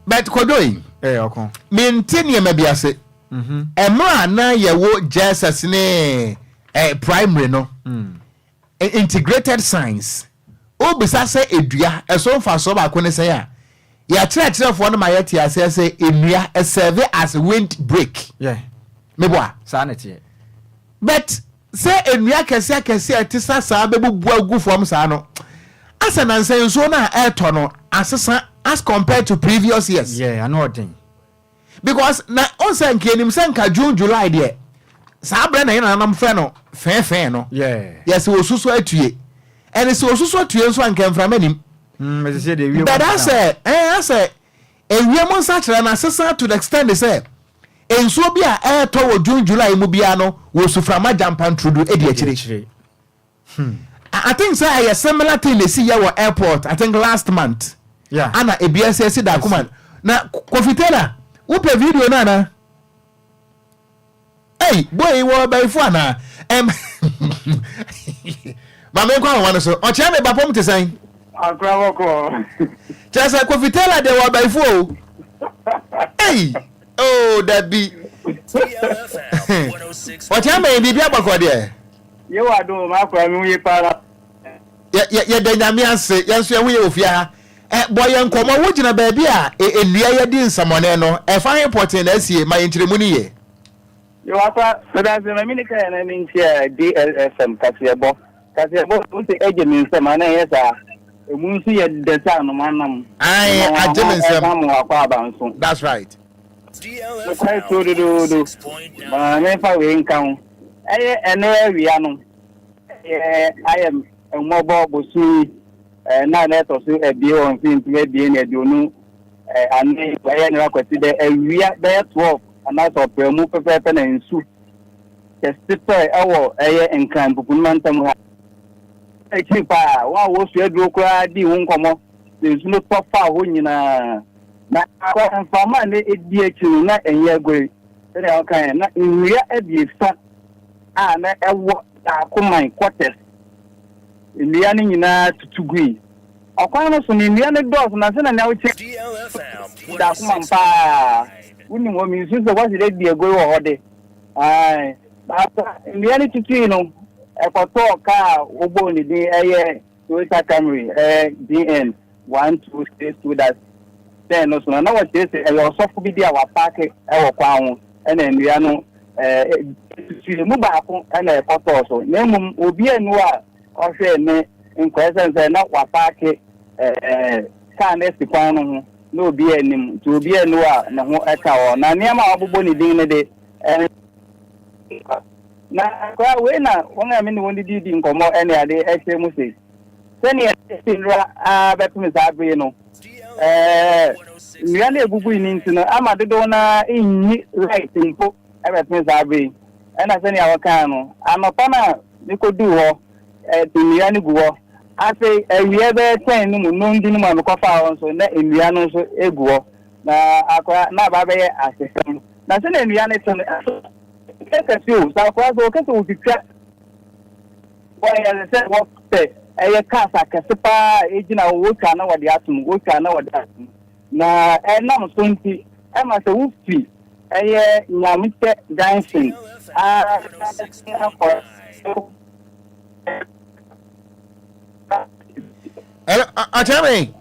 But Kwadwo yi, Ɛɛ, ɔko. mente nneɛma bi ase. Mmerɛ a na yɛwɔ JSS ne primary no, integrated science, wobisa sɛ edua ɛso mfasoɔ baako ne sɛn a, yɛakyerɛkyerɛfoɔ no ma yɛte aseɛ sɛ nnua ɛserve as wind break. Meboa? Saa na ɛteɛ. But sɛ nnua kɛseɛ kɛseɛ a ɛte sa saa bɛbubu agu fam saa no, asɛ nansa nsuo no a ɛretɔ no asesa as compared to previous years. Yeah, ano ɔden. Because na ɔn sɛ nka enim sɛ nka June, July deɛ, saa berɛ na yɛn nananom frɛ no fɛɛfɛɛ no. Yɛsɛ osuso atue, ɛne sɛ osuso atue nso a, nka mframa nim. Ɛsɛ sɛ deɛ wiem but asesa. Asɛ asɛ ewiem nsakyerɛ no asesa to the extent sɛ nsuo bi a ɛretɔ wɔ June, July mu biara no wɔ suframa gyampanturudu edi akyire. Akyire. I think sɛ ɛyɛ similar thing na esi yɛ wɔ airport, I think last month. Ana ebi ɛsɛ esi Daakoma na Kofi Taylor, wopɛ video no ana? Ei, boy wɔ bɛyifo ana? Maame nkɔ ahoma no so. Ɔkyerɛ me bapɔm te sɛn? Akora bɔkɔ. Kyerɛ sɛ Kofi Taylor deɛ wɔ bɛyifo o. Ei, oh dabi, ɔkyerɛ me biribi abɔkɔ deɛ. Yewa do ma akora mi ho ye paa. Yɛda Nyame ase, yɛn nso yɛn ho yɛ wɔ fie ha. Bɔ yɛn nkɔmmɔ, wogyina baabi a nnua yɛdi nsɛmɔne no, ɛfa he pɔtee na asie? Ma yɛn nkyerɛmu no yie. Yewa akora, meda ase ma mini kan na mi nkyia DLFM kaseɛbɔ. Kaseɛbɔ, wo sɛ ɛgye me nsam ana ɛyɛ saa? Emu nso yɛ dɛ sɛ anoma nam. Ae, agye me nsam. Ɛsan mo akɔ aba nso. That's right. Nokware tuo dodoodo. Ma memfa wei nka ho. Ɛyɛ ɛno awia no, ɛyɛ ayɛ mmɔbɔ bosom yi na na ɛtɔ so abien wɔ mfe 2024 yi, ɛyɛ nnora Kwasi dɛ awia bɛyɛ 12 anaasɛ ɔpɛ mu pɛpɛɛpɛ na nsu kɛse tɔe ɛwɔ ɛyɛ Nkran Mpopunu mantam ha. Akyiri paa, wɔn a wɔsua aduro koraa dii ho nkɔmmɔ sɛ nsu no tɔ faa hɔ nyinaa. Na mframa a na ɛdi akyi no na ɛnyɛ agoe sɛdeɛ wɔkaeɛ, na nnua 3 a na ɛwɔ Daakoman quarters, nnua no nyinaa tutu gui. Ɔkwan no so no, nnua no dɔɔso na sɛnea na wokyɛ Daakoman paa, wonim hɔ, mensu sɛ wɔasi dɛ di agoe wɔ hɔ de. Ae, baasa nnua no tutui no, ɛkɔtɔɔ kaa a wobɔɔ ne din ɛyɛ Toyota Camry ɛyɛ GN 1262-10 no so no, na wɔkyerɛ sɛ ɛyɛ ɔsɔfo bi de a wapaake wɔ kwan ho ɛna nnua no tutui. Emu baako na ɛkɔtɔɔ so, na mmom obiara nni hɔ a ɔhwɛɛ ne nkwa ɛsiane sɛ na wapaake kaa no asi kwan no ho na obiara nnim nti, obiara nni hɔ a ne ho ka hɔ. Na nneɛma a wɔabobɔ ne din no de, na koraa wei na wɔn a me ne wɔn didi di nkɔmmɔ ne ade kyerɛ mu se, sɛnea ɛsi nnora ara bɛpem saa bere no, nnua no a egugu yi no nti no ama dodow no ara nni light mpo bɛpem saa bere yi. Ɛna sɛnea wɔkaa no, anɔpa no a mikoduu hɔ, nnua no gu hɔ. Afei awia bɛyɛ 10 no mu, nnɔndu no mu a mekɔfaa hɔ nso, na nnua no nso gu hɔ. Na akora na aba abɛyɛ asesɛm. Na sɛnea nnua no te no, ɛso nyɛ kɛse o. Sɛ akora sɛ wɔka sɛ wɔtwitwa, wɔyɛ sɛ wɔpɛ ɛyɛ cars akɛse paa a egyina hɔ, wotwa na wɔde atom, wotwa na wɔde atom. Na ɛnam so nti, ɛma sɛ wofi ɛyɛ Nyamekyɛ junction a akɔ. Ɔkyerɛ me.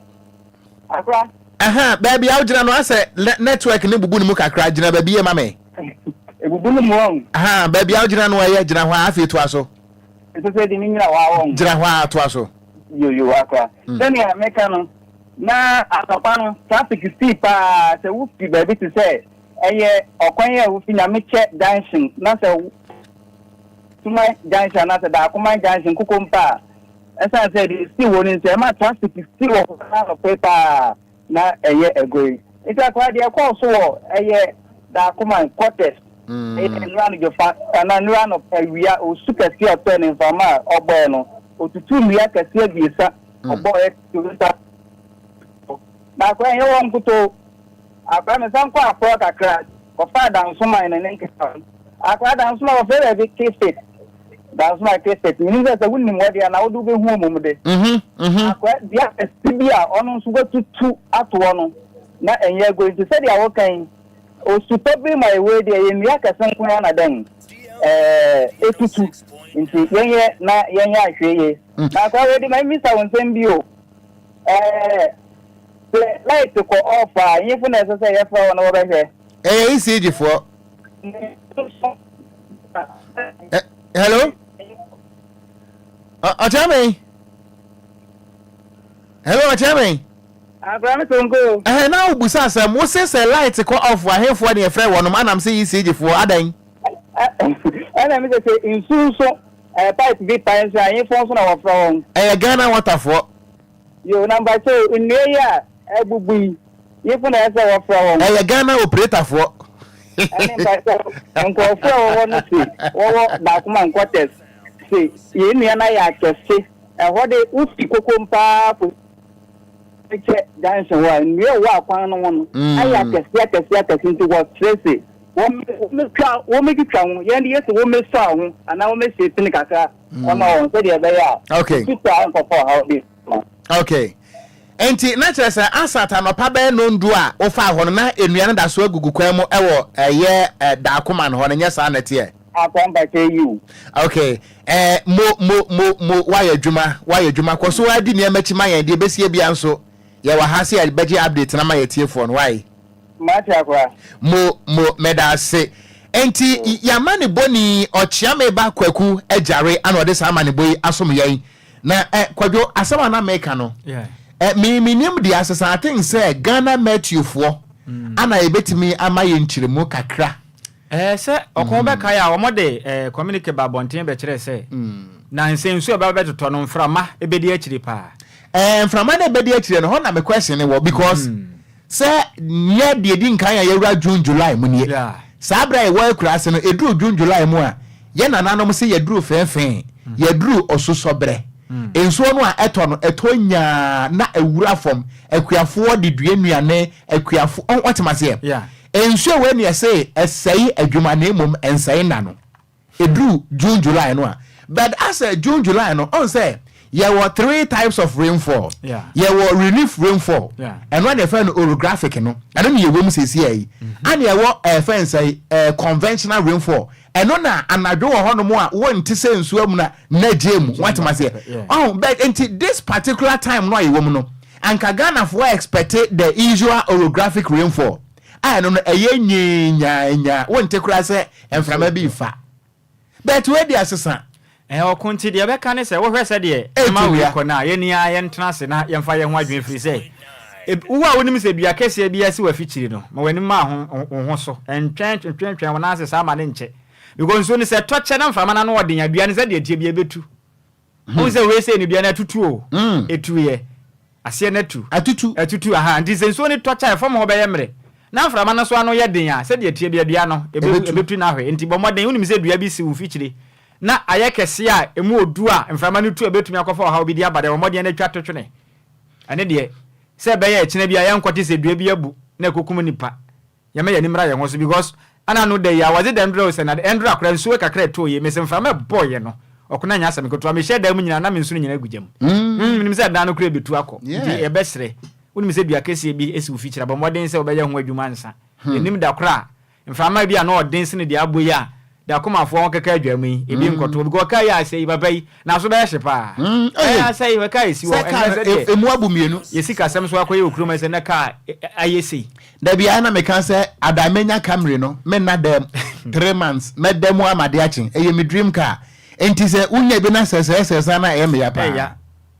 Akora. Aha, baabi a wogyina no asɛ network ne bubu ne mu kakra, gyina baabi yɛ ma me. Ebubu ne mu wɔn. Aha, baabi a wogyina no ɛyɛ, gyina hɔ a afei toa so. Ɛsɛ sɛ de ne nyina hɔ a wɔn. Gyina hɔ a toa so. Yoyo akora. Sɛnea meka no, na anɔpa no traffic sii paa sɛ wofi baabi te sɛ ɛyɛ ɔkwan a wofi Nyamekyɛ junction na sɛ Suman junction anaasɛ Daakoman junction koko mpa a, ɛsiane sɛ deɛ ɛsii wɔ no nti ɛma traffic si wɔ hɔ anɔpa yi paa na ɛyɛ agoe. Nti akora deɛ ɛkɔɔ so wɔ ɛyɛ Daakoman quarters ɛyɛ nnora anadwo fa anaa nnora anɔpa awia, osu kɛseɛ a ɔtɔɛ ne mframa a ɔbɔɛ no, ɔtutu nnua kɛseɛ 3 ɔbɔɛ Toyota. Na akora ɛnyɛ wɔn nkutoo. Akora mesan kɔ akorɔ kakra kɔfaa Dansoman ne ne nkeka ho. Akora Dansoman wɔfrɛ baabi K-State. Dansoman K-State. Menim sɛ sɛ wonim hɔ deɛ anaa wode wobɛhu wɔ mmom de. Akora dua kɛse bi a ɔno nso watutu ato hɔ no na ɛnyɛ agoru nti sɛdeɛ woka yi. Osu pa bi ma ɛwɔ yi deɛ yɛ nnua kɛse nko ara na dɛn ɛɛ etutu nti yɛnyɛ na yɛnyɛ ahwɛyie. Na akora wei de ma mmisa wo nsɛm bi o. Ɛɛ sɛ light kɔ off a nyefo na ɛsɛ sɛ yɛfrɛ wɔn na wɔbɛhwɛ? Ɛyɛ ECG foɔ. Hello? Ɔkyerɛ me? Hello, ɔkyerɛ me? Akora me sonko. Ɛhɛn na wo busa asɛm, wo se sɛ light kɔ off a henfoɔ ne yɛfrɛ wɔnom anam se ECG foɔ adan? Ɛna me sɛ sɛ nsu nso ɛɛ pipe bi pae nso a henfoɔ nso na wɔfrɛ wɔn? Ɛyɛ Ghana water foɔ. Yoo na mpakyɛw nnua yi a abubu yi henfo na ɛsɛ wɔfrɛ wɔn? Ɛyɛ Ghana operator foɔ. Ɛne mpakyɛw nkurɔfoɔ a wɔwɔ no se wɔwɔ Dakoman quarters se yɛn nnua no ayɛ akɛse ɛhɔ de wofi kokom paa kɔ kyɛ junction hɔ a nnua ɛwɔ akwan no ho no ayɛ akɛse akɛse akɛse nti wɔsrɛ se wɔmɛtwa wɔmɛtwitwa ho yɛn de yɛse wɔmɛsua ho anaa wɔmɛsie pini kakra ɛma wɔn sɛdeɛ ɛbɛyɛ a Okay. twitwa nkɔfɔ ɔhaw bi ma. Okay. Nti na kyerɛ sɛ Asat anɔpa bɛyɛ nondu a wofaa hɔ no na nnua no da so agugu kwan mu ɛwɔ ɛyɛ ɛ Daakoman hɔ no nyɛ saa na ɛteɛ? Akwa mpakyɛ yiw. Okay. Eh, mo mo mo mo woayɛ adwuma woayɛ adwuma kɔ so ara di nneɛma akyi ma yɛn deɛ ɛbɛsie bia nso yɛwɔ ha sɛ yɛbɛgye update no ama yɛn atiefoɔ no wai. Mate akora. Mo mo meda ase. Enti y'amanebɔni Ɔkyeame ba Kwaku Agyare ana ɔde saa amanebɔ yi asom yɛn. Na eh, Kwadwo, asɛm a na meka no, eh, me menim deɛ asesa, I think sɛ Ghana Meteo foɔ ana yɛbɛtumi ama yɛn nkyerɛmu kakra. Ɛɛ, sɛ ɔko bɛkae a, wɔde ɛɛ communique ba abɔnten bɛkyerɛɛ sɛ, nnansa yi nsu a ɛbɛba bɛtotɔ no, mframa bɛdi akyire paa. Ɛɛ, mframa no a ɛbɛdi akyire no, hɔ na me question no wɔ because sɛ nyɛ deɛ ɛdi nkan a yɛwura June, July mu nie. Saa berɛ a yɛwɔ akuraase no, ɛduru June, July mu a, yɛn nananom se yɛduru feefee, yɛduru ɔsosɔberɛ. Nsuo no a ɛtɔ no, ɛtɔ nyaa na ɛwura fam. Akuafoɔ de dua nnuane, akuafoɔ, wote maseɛ? Nsuo wei na yɛse ɛsɛe adwuma na mmom ɛnsɛe nna no. Ɛduru June, July no a, but asɛ June, July no, ɔn sɛ yɛwɔ three types of rainfall. Yɛwɔ relief rainfall, ɛno a na yɛfrɛ no orographic no, ɛno na yɛwɔ mu seesei yi. Ɛna yɛwɔ ɛfɛn sɛ ɛɛ conventional rainfall, ɛno na anadwo wɔ hɔnom a wonte sɛ nsuo amuna na gye mu, wate maseɛ? Ɔn, but nti this particular time no a yɛwɔ mu no, anka Ghanafoɔ expect the usual orographic rainfall a ɛno no ɛyɛ nyeenyaanyaa, wonte koraa sɛ mframa bi refa. But wei deɛ asesa. Ɛɛ ɔko nti deɛ ɛbɛka ne sɛ wohwɛ sɛdeɛ ɛma wei kɔ no a, yɛn ara yɛntena ase na yɛmfa yɛn ho adwene firi sɛ wo a wonim sɛ dua kɛseɛ bi asi w'afikyiri no, ma w'ani mma ho wo ho so, ntwɛn ntwentwɛn wo nan ase saa ma no nkyɛ because nsuo no sɛ ɛtɔ kyɛ na mframa no ano ɔden a, dua no sɛdeɛ ɛteɛ biara ɛbɛtu. Wohu sɛ wei sei no dua no atutu o, ɛtuiɛ, aseɛ no atu. Atutu. Atutu, aha, nti sɛ nsuo no tɔ kyɛ a, fam hɔ bɛyɛ mmerɛ. Na mframa no nso ano yɛ den a, sɛdeɛ ɛteɛ biara dua no, ɛbɛwu, ɛbɛtu no ahwe. Nti bɔ mmɔden, wonim sɛ dua bi si wo mfikyire na ayɛ kɛseɛ a, ɛmu ɔdu a, mframa no tu a, ɛbɛtumi akɔfa ɔhaw bi de aba deɛ, bɔ mmɔden na twa to twene. Ɛno deɛ, sɛ ɛbɛyɛ a ɛkyena bi a yɛnkɔte sɛ dua bi abu na ɛkɔkum nnipa. Yɛma yɛn ani mmra yɛn ho so because ana ano da yi a wɔdze dɛm ndura o sɛ na ndura koraa nsuo kakra ɛtɔɔ yie mese mframa ɛbɔɔ yɛ no ɔko no anyɛ asɛm ketewa mehyɛ dan mu nyinaa na me nsono nyinaa gu gya mu mm menim sɛ dan no koraa ɛbɛtu akɔ nti yɛbɛsrɛ wonim sɛ dua kɛseɛ bi si wo fikyiri a bɔ mmɔden sɛ wobɛyɛ ho adwuma ansa yɛnim da koro a mframa bi a na ɔden sene deɛ abɔ yi a Dakomafoɔ ho keka adwa mu yi ebi nkɔto because ɔkaa yi a asɛe yi papa yi n'aso bɛyɛ hye paa ɛɛ asɛe yi kaa esi hɔ ɛnɛ sɛ deɛ emu abu mmienu yɛ sikasɛm so akɔyɛ wɔ kurom ɛsɛ na kaa ayɛ sei. Dabi a na meka sɛ ada menya Camry no menna dam 3 months mɛda mu ama ade akye ɛyɛ me dream car nti sɛ wonya bi na sɛ sɛɛ sɛɛ saa na ɛyɛ meya paa. Ɛya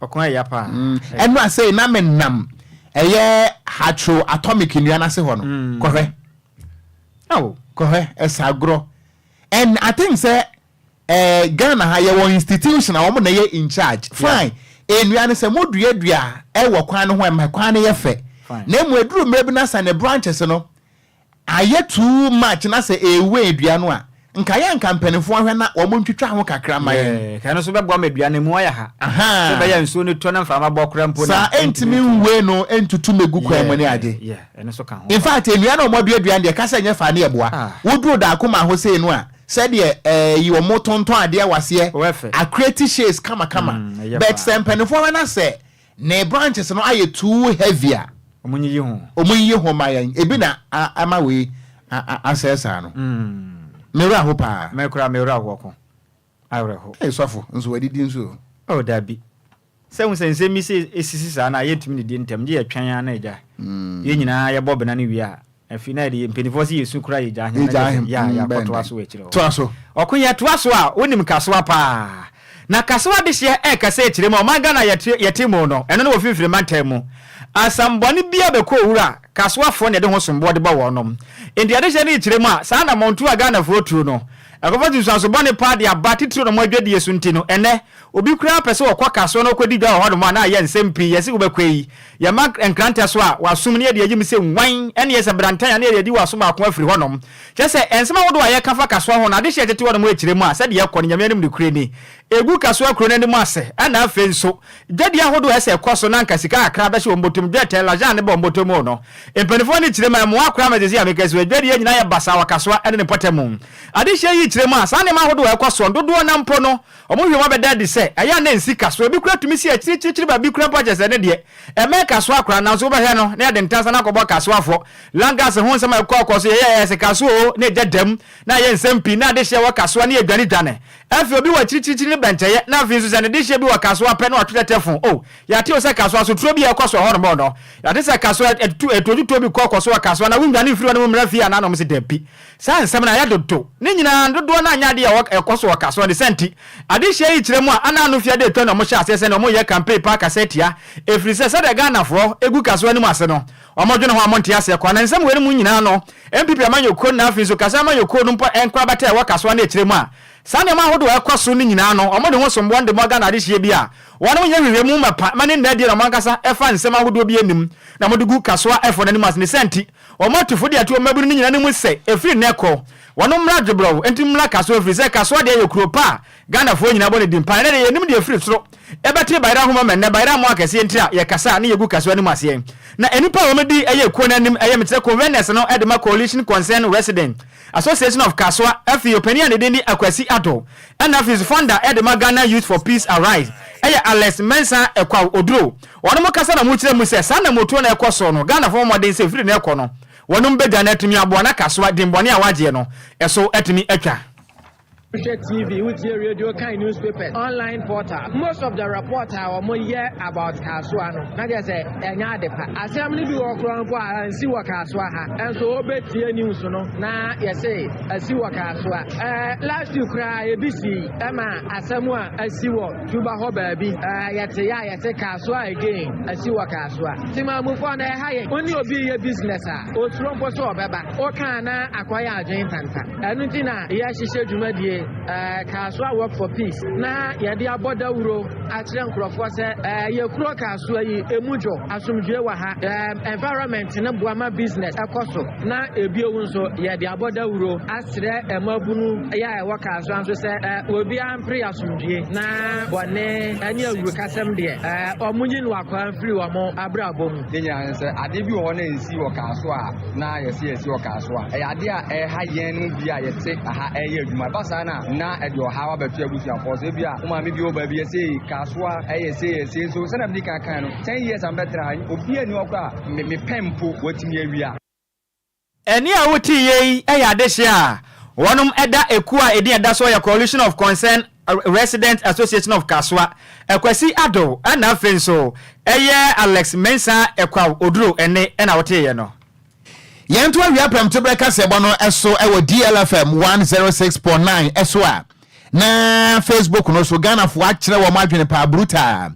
ɔko ɛya paa. Ɛno asɛe na menam ɛyɛ Hatro atomic nnua no ase hɔ no kɔhwɛ. Oh. Kɔhwɛ ɛsa agorɔ and I think sɛ eh, Ghana ha yɛwɔ institution a wɔn na yɛ in charge fine nnua no sɛ mo duadua ɛwɔ kwan no ho ɛma kwan no yɛ fɛ na emu eduru mmerɛ bi na sɛ ne branches no ayɛ too much na sɛ ewe dua no a nka yɛ nka mpanimfoɔ ahwɛ na wɔn ntwitwa ho kakra ma yɛn. Kɛno nso bɛboa ma dua no mu ayɛ ha. Sɛ bɛyɛ nsuo no tɔ na mframa bɔ koraa mpo na. Saa ɛntumi nwe no ntutu megu kwan mu ne ade. Ɛno nso ka ho. In fact nnua na wɔn aduadua no deɛ kasa nyɛ fa ne ɛboa. Woduru daako ma ho sei no a sɛdeɛ ɛyi wɔn tontɔn adeɛ waseɛ akreti shades kamakama but sɛ mpanimfoɔ hwɛ na sɛ ne branches no ayɛ too heavy a. Wɔn nyiyi ho. Wɔn nyiyi ho ma yɛn ebi na ama wei. asɛe saa no. Me werɛ aho paa. Me koraa me werɛ ahoɔ ko. Awerɛho. Ei sɔfo, nso wadidi nso o. Oh dabi. Sɛ wohu sɛ nsɛm bi sɛ esisi saa no a yɛntumi nnidi ntɛm, gye yɛtwɛn ara na agya. Yɛn nyinaa yɛbɔ bena no wie a, afei na yɛde mpanimfoɔ sɛ yɛsu koraa yɛgya ahem na Yɛgya kyerɛ sɛ ahem, yɛ a mm, bɛn yɛakɔtoa dɛn. so wɔ akyire hɔ. Toa so. Ɔko yɛtoa so a, wonim Kasoa paa. Na Kasoa adehyeɛ ɛrekasa akyire mu a ɔman Ghana a yɛte yɛte mu no, ɛno ne wɔ mfimfini mantam mu. Asɛmbɔne biara bɛkɔ owura, Kasoafoɔ na yɛde ho somboɔ de bɔ wɔnom. Enti adehyeɛ no rekyerɛ mu a, saa anammɔntuo a Ghanafoɔ tuo no, ɛkɔfa nsunsuanso bɔne paa de aba, titiriw na wɔn adwadie so nti no, ɛnnɛ, Obi koraa pɛ sɛ ɔkɔ kasoa na ɔkɔdi dwa wɔ hɔnom a, na ayɛ nsɛm pii. Yɛse wobɛkɔ yi, yɛma nkrantɛ so a, w'asom no yɛde ayi mu sɛ nwan, ɛne sɛ brantan a na yɛde adi w'asom ako afiri hɔnom. Kyerɛ sɛ, nsɛm ahodoɔ a yɛka fa kasoa ho no, adehyeɛ a ɛtete hɔnom rekyerɛ mu a, sɛdeɛ ɛkɔ no, Nyame anim nokorɛ ni, ɛgu kasoa kuro no anim ase. Ɛna afei nso, dwadie ahodoɔ a ɛsɛ ɛkɔ so na anka sika kakra bɛhyɛ wɔn bɔtɔ mu, dwetɛ, lajan ne bɔ wɔn bɔtɔ mu no, mpanimfoɔ no kyerɛ mu a, ɛmmoa koraa ma seesei a meka yi, dwadie nyinaa yɛ basaa wɔ kasoa ne ne mpɔtam. Adehyeɛ yi kyerɛ mu a, saa nneɛma ahodoɔ a ɛkɔ soɔ no, dodoɔ no ara mpo no, Wɔn nhwehwɛmu abɛda adi sɛ, ɛyɛ a na ensi kasoa. Ebi koraa tumi si akyirikyirikyiri baabi koraa mpo a kyerɛ sɛ ɛno deɛ, ɛmmɛn kasoa koraa. Nanso wobɛhwɛ no, na yɛde ntansa no akɔbɔ kasoafoɔ. Langas ho nsɛm a ɛkɔɔkɔɔ so, yɛyɛɛ ɛyɛ sɛ kasoa oo, na egya da mu, na ayɛ nsɛm pii, na adehyeɛ wɔ kasoa, na yɛdwanedwane. Afei obi wɔ akyirikyirikyiri no bɛnkyɛeɛ, na afei nso sɛ ne dehyeɛ bi wɔ kasoa pɛ na watwe tɛtɛfon. O, yɛate o sɛ kasoa so turo bi a ɛkɔ so wɔ hɔnom no, yɛate sɛ kasoa atu, atuotutuo bi kɔɔkɔ so wɔ kasoa, na wonnwane mfiri hɔnom mmra fie anaa? Na wɔse dabi. Saa nsɛm no ayɛ dodo. Ne nyinaa no, dodoɔ no ara nyɛ adeɛ a ɛkɔ so wɔ kasoa ne saa nti. Adehyeɛ yi kyerɛ mu a, ana ano fiada atwa na wɔhyɛ aseɛ sɛdeɛ wɔyɛ campaign paa kasa atia, ɛfiri sɛ sɛdeɛ Ghanafoɔ gu kasoa no mu ase no, wɔdwene ho a wɔnte aseɛ koraa. Na nsɛm wei no mu nyinaa no, NPP amanyɔkuo no na afei nso Kasa amanyɔkuo no mpo nkorabata a ɛwɔ kasoa no ɛkyerɛ mu a, saa nneɛma ahodoɔ a ɛkɔ so no nyinaa no, wɔde ho somboɔ no de bɔ Ghana adehyeɛ bi a wɔnom nyɛ nhwehwɛmu mapa ma ne nna adie na wɔn ankasa fa nsɛm ahodoɔ bi anim na wɔde gu kasoa ɛfoɔ no anim ase. Ne saa nti, Wɔn atufo de ato wɔn mmabunu no nyinaa anim sɛ, ɛfiri nnɛ rekɔ, wɔnom mmra Dwobrɔw, enti mommra Kasoa ɛfiri sɛ Kasoa deɛ yɛ kuro pa a Ghanafoɔ nyinaa bɔ no din pa. Ɛnnɛ deɛ yɛnnim deɛ ɛfiri soro ɛbɛte Bayerɛ ahoma ma nnɛ Bayerɛ amoa akɛseɛ nti a yɛkasa a ne yɛgu Kasoa anim aseɛ. Na nnipa a wɔdi ɛyɛ kuo no anim ɛyɛ mekyerɛ conveners no de ma Coalition Concerned Resident Association of Kasoa, afei ɔpanin a ne din de Akwasi Addo, ɛna afei nso founder de ma Ghana Youth for Peace Arise yɛ Alex Mensah Ekwaw Oduro. Wɔnom kasa na wɔkyerɛ mu sɛ saa namotuo no a ɛkɔ soɔ no, Ghanafoɔ mmɔ mmɔden sɛ ɛfiri nnɛ rekɔ no, wɔnom bɛdwane atumi aboa na Kasoa dimmɔne a wɔagyeɛ no so atumi atwa. Wohwɛ TV, wotie radio, kan newspapers, online portal, most of the report a wɔyɛ about Kasoa no, na kyerɛ sɛ ɛnyɛ ade pa. Asɛm no bi wɔ hɔ koraa mpo a ansi wɔ Kasoa ha, nso wobɛtie news no na yɛse asi wɔ Kasoa. Ɛɛ last week koraa ebi sii ɛma asɛm a asi wɔ Tuba hɔ baabi, ɛɛ yɛte yɛ a yɛse Kasoa again asi wɔ Kasoa. Temammufoɔ no ɛha yɛn, wo ne obi reyɛ business a, osuro mpo sɛ ɔbɛba, woka a na akɔyɛ adwene ntanta. Ɛno nti na yɛhyehyɛ dwumadie ɛɛ Kasoa Work for Peace na yɛde abɔ dawuro akyerɛ nkurɔfoɔ sɛ ɛɛ yɛ kuro Kasoa yi emu dwo, asomdwoe wɔ ha, ɛɛ environment no boa ma business ɛkɔ so na ebio nso yɛde abɔ dawuro asrɛ mmabunu yɛ a ɛwɔ Kasoa nso sɛ ɛɛ obiara mpere asomdwoe na bɔne ɛne awurukasɛm deɛ ɛɛ wɔn nyi no akwaa mfiri wɔn abrabɔ mu. Ne nyinaa ne sɛ adeɛ bi wɔ hɔ na ɛnsi wɔ Kasoa a na yɛse yɛsi wɔ Kasoa. Ɛyɛ adeɛ a ɛha yɛn mu bi a yɛte ha ɛreyɛ adwuma. Ɛba saa no a, na ɛde ɔhaw abɛto abusuafoɔ so. Ebia wo maame bi wɔ baabi yɛse Kasoa ɛyɛ sei ɛyɛ sei nso sɛdeɛ medi kan kae no, ten years a mebɛtena ha, obiara nni hɔ koraa a me mepɛ mpo watumi awia. Ɛnne a woteeɛ yi yɛ adehyeɛ a wɔnom da ekuo a edin a ɛda soɔ yɛ Coalition of Concerned Residents Association of Kasoa, Akwasi Addo ɛna afei nso ɛyɛ Alex Mensah Ekwaw Oduro ɛnne na woteeɛ no. Yɛnto awia prɛmtoberɛ kaseɛbɔ no so wɔ DLFM 106.9 so a na Facebook no so Ghanafoɔ akyerɛ wɔn adwene paa brutal.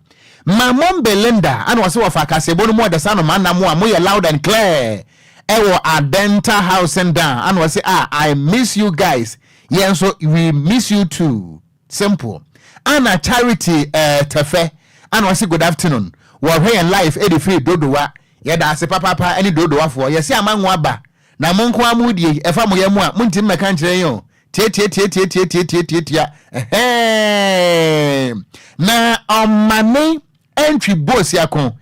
Ma Mombe Linda ana ɔse wɔfa kaseɛbɔ no mu ɔdasa no ma nna mo a moyɛ loud and clear ɛwɔ Adenta Housing Down ana ɔse ah I miss you guys yɛn nso we miss you too simple ana Charity eh, Tɛfɛ ana ɔse good afternoon wɔhwɛ yɛn live ɛde firi Dodowa yɛda ase papaapa ɛne Dodowafoɔ yɛse amango aba na mo nko ara mo die ɛfa mo yɛ mo a montimi mɛka nkyerɛ yɛn o tiatiatiatiatiatiatiatia ɛhɛn na ɔmane ɛntwi bosiako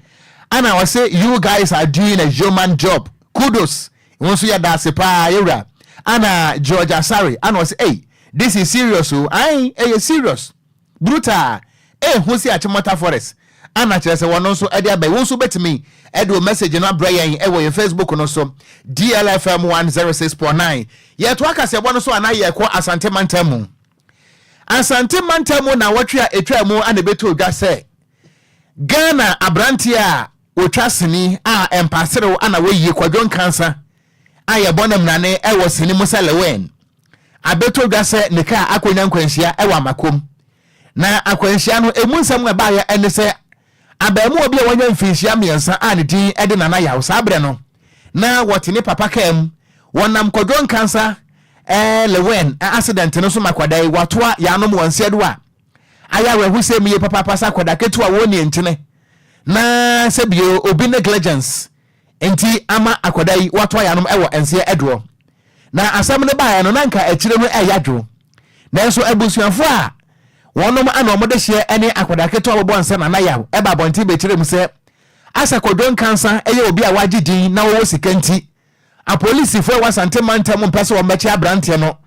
ana ɔse you guys are doing a human job kudos wo nso yɛda ase paa yɛwura ana George Asare ana ɔse ei this is serious o ae ɛyɛ serious brutal ehu si Achimota forest. ana kyerɛ sɛ wɔn nso de aba yi. Wo nso wobɛtumi de wo message no abrɛ yɛn wɔ yɛn Facebook no so, DLFM 106.9. Yɛtoa kaseɛbɔ no so anaa yɛkɔ Asante mantam mu. Asante mantam mu nnawɔtwe a ɛtwaa mu ana ɛbɛtoo dwa sɛ Ghana aberanteɛ a ɔtwa sini a mpaserew ana wɔyie Kwadwo Nkansah a yɛbɔ no mmrane wɔ sini mu sɛ Lewin abɛtɔ dwa sɛ ne kaa akɔnya nkwanhyia wɔ Amakom. Na akwanhyia no ɛmu nsɛm a ɛbaeɛ ne sɛ abaamuwa bi a wanya mfinhyia mmiɛnsa a ne din de Nana Yaw saa berɛ no na wɔte ne papa kaa mu wɔnam Kwadwo Nkansah eh, Lewin accident no so ma akwadaa yi watoa yɛanom wɔn nseɛdo a ayɛ awerɛhosɛm yie papaapa sɛ akwadaa ketewa wɔnni nkyene na sɛ bio obi negligence nti ama akwadaa yi watoa yɛanom wɔ nseɛ ɛdoɔ. Na asɛm no baeɛ no na nka akyire no ɛyɛ adwo. Nanso abusuafoɔ a wɔnom ana wɔn de hyeɛ ne akwadaa ketewa bɔbɔ nsa Nana Yaw ɛba abɔnten bɛkyerɛ mu sɛ Asa Kwadwo Nkansah yɛ obi a wagye din na ɔwɔ sika nti apolisifoɔ a ɛwɔ Asante mantam mpɛ sɛ wɔbɛkye aberanteɛ no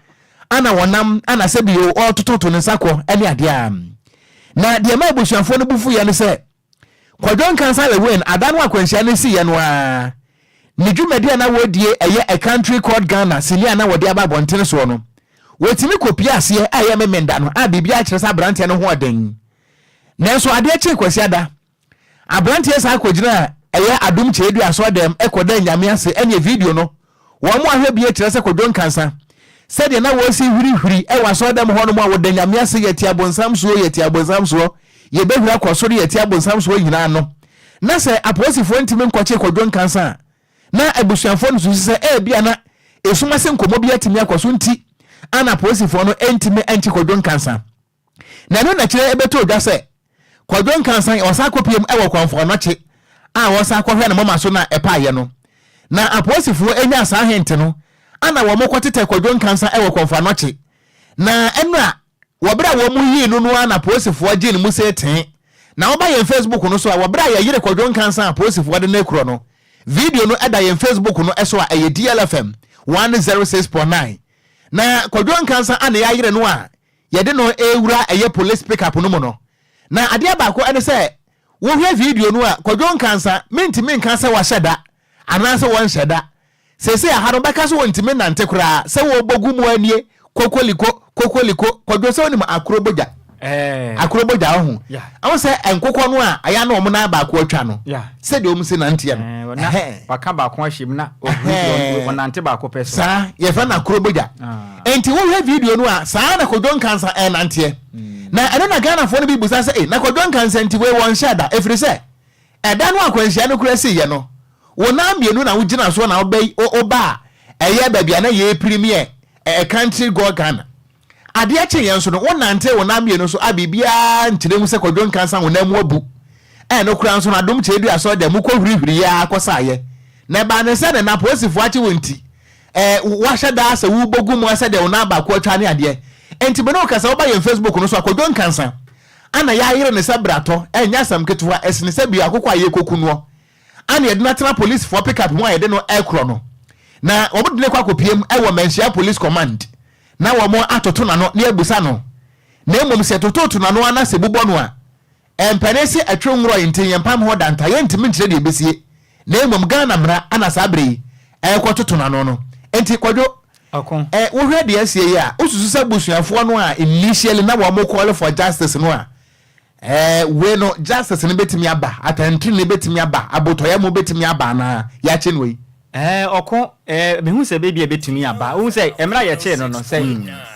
ana wɔnam ana sɛ bio ɔretototo ne nsa kɔ ne adeɛ a. Na deɛ ɛma abusuafoɔ no bo fuiɛ ne sɛ Kwadwo Nkansah Lewin ada no akwanhyia no siiɛ no ara, ne dwumadi a na wɔredie ɛyɛ A Country Called Ghana sini a na wɔde aba abɔntene soɔ no, wɔtumi kɔpie aseɛ a ɛyɛ Memenda no a biribiara kyerɛ sɛ aberanteɛ no ho ɔden. Nanso adeɛ kyee Kwasiada, aberanteɛ san kɔgyinaa ɛyɛ Adom Kyerɛdua asɔredɛm kɔdaa Nyame ase ɛneɛ video no Wɔn ahwɛ bie kyerɛ sɛ Kwadwo Nkansah, sɛdeɛ na wɔresi hwirihwiri wɔ asɔredɛm hɔ nom a wɔda Nyame ase yɛte abonsam soɔ, yɛte abonsam soɔ, yɛbɛhwiri akɔ soro yɛte abonsam soɔ nyinaa no, na sɛ apolisifoɔ ntumi nkɔkye Kwadwo Nkansah a, na abusuafoɔ no susu sɛ ebia na esum ase nkɔmmɔ bi atumi akɔ so nti a na apolisifoɔ no ntumi nkye Kwadwo Nkansah. Na ɛno na kyerɛ ɛbɛtɔ dwa sɛ Kwadwo Nkansah ɔsan kɔpiem wɔ Kɔmfo Anɔkye a ɔsan kɔhwɛ ne moma so na ɛpaeɛ no. Na apolisifoɔ nyaa saa hint no ana wɔn kɔtetɛ Kwadwo Nkansah wɔ Kɔmfo Anɔkye. Na ɛnora wɔ berɛ a wɔn yii no no ara na apolisifoɔ gyee ne mu see tee. Na woba yɛn Facebook no so a wɔ berɛ a yɛyere Kwadwo Nkansah a apolisifoɔ de no rekorɔ no, video no da yɛn Facebook no so a ɛyɛ DLFM 106.9. Na Kwadwo Nkansah a na yɛayere no a yɛde no rewura ɛyɛ police pickup no mu no, na adeɛ baako ɛne sɛ wohwɛ video no a, Kwadwo Nkansah, mentumi nka sɛ wahyɛ da anaasɛ wɔnhyɛ da. Seesei aha no bɛka sɛ wɔntumi nnante koraa, sɛ wɔbɔ gu mu anie, kokoliko, kokoliko, Kwadwo sɛ wonim akoro bogya? Akoro bogya wohu? Ɛho sɛ nkokɔ no a ɛyɛ na wɔn nan baako atwa no, sɛdeɛ wɔn si nanteɛ no. Waka baako ahyɛ mu na ɔnante baako pɛ so. Saa, yɛfrɛ no akoro bogya. Enti wohwɛ video no a, saa na Kwadwo Nkansah ɛrenanteɛ. Na ɛno na Ghanafoɔ no bi bisa sɛ, ei, na Kwadwo Nkansah nti wei wɔnhyɛɛ da? Ɛfiri sɛ, ɛda no akwanhyia no koraa siiɛ no, wo nan mmienu na wogyina soɔ na wobɛ, woba a ɛyɛ baabi a na yɛrepremiere A Country Called Ghana. Adeɛ kyeeɛ nso no, wonantee wo nan mmienu so a biribiara nkyerɛ mu sɛ Kwadwo Nkansah wo nan mu abu. Ɛno koraa nso no, Adom Kyerɛdua Asɔredan mu kɔhurihuriiɛ ara kɔsaeɛ. Na ɛbaa no sɛ ne apolisifoɔ akye wo nti, eh, woahyɛ da sɛ wobɔ gu mu a sɛdeɛ wo nan baako atwa ne adeɛ. Enti me ne wo kasa, woba yɛn Facebook no so a, Kwadwo Nkansah ana yɛayere no sɛ bratɔ, ɛnyɛ asɛm ketewa, ɛsene sɛ bio akokɔ a yɛrekɔku noɔ. Ana yɛde no atena polisifoɔ pickup mu a yɛde no rekorɔ no. Na wɔde no rekɔ akɔpiem wɔ Manhyia Police Command na wɔn atoto n'ano na yɛabusa no. Na mmom sɛ yɛtototo n'ano ara na sɛ bubɔ no a, Ɛmpɛne se ɛtwe nworɔe nti yɛmpam ho da nta, yɛntumi nkyerɛ deɛ ɛbɛsie, na mmom Ghana mmara ana saa berɛ yi ɛrekɔtoto no ano no. Enti Kwadwo, ɛ, wohwɛ deɛ asie yi a, wosusu sɛ abusuafoɔ no a initially na wɔn call for justice no a, ɛ, wei no justice no bɛtumi aba, atɛntrenee bɛtumi aba, abotɔyam bɛtumi aba anaa? Yɛakye no yi. Ɛɛ, ɔko, ɛɛ, mehu sɛ baabi a ebetumi aba. Wohu sɛ, mmerɛ a yɛkyee no no, sɛ,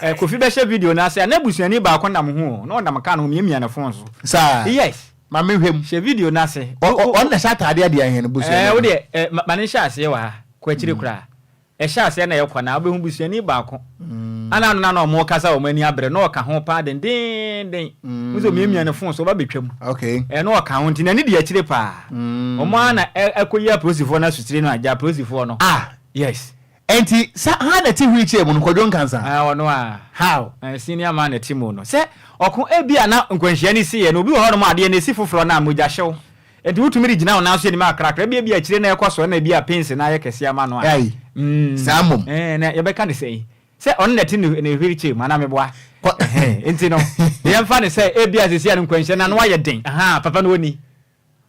ɛɛ, Kofi bɛhyɛ video no ase a, na abusuani baako nam ho o, na ɔnam kaa no ho miamia ne fon so. Saa? Yes. Ma menhwɛ mu. Hyɛ video no ase. Ɔ, ɔ, ɔno na ɛhyɛ ataadeɛ deɛ ɛhe no, busuani Ɛɛ, no? wo deɛ, ɛɛ, ma, ma no nhyɛ aseɛ wɔ ha, kɔ akyire koraa. Ɛhyɛ aseɛ na ɛkɔ no a, wobɛhu busuani baako. Ana ano na na wɔrekasa a wɔn ani abere, na ɔka ho paa dendeenden. Wohu sɛ ɔmiamia ne fon so, ɔba bɛtwam. Okay. Ɛɛ, na ɔka ho nti n'ani di akyire paa. Wɔn ara na ɛkɔyi apolisifoɔ no asotire no agya apolisifoɔ no. Ah. Yes. Enti sa how na ɛte wheelchair mu no, Kwadwo Nkansah? Ah, ɔno a. How? Eh, senior man na ɛte mu no. Sɛ ɔko ebia na nkwanhyia no siiɛ no, obi wɔ hɔnom a adeɛ no ɛsi foforɔ no a, mogya hyew. Enti wotumi de gyina wo nan so anim akrakra, ebia ebia akyire na ɛkɔ so na ebia pains no ayɛ kɛse ama no a. Ai, saa mmom. Ɛɛ, na yɛbɛka no sɛn? Sɛ ɔno na ɛte ne ne wheelchair mu anaa meboa? Ɛhɛn, enti no, yɛmfa no sɛ ebia seesei a no nkwanhyia no ano ayɛ den. Ahaa, papa no ɔnni.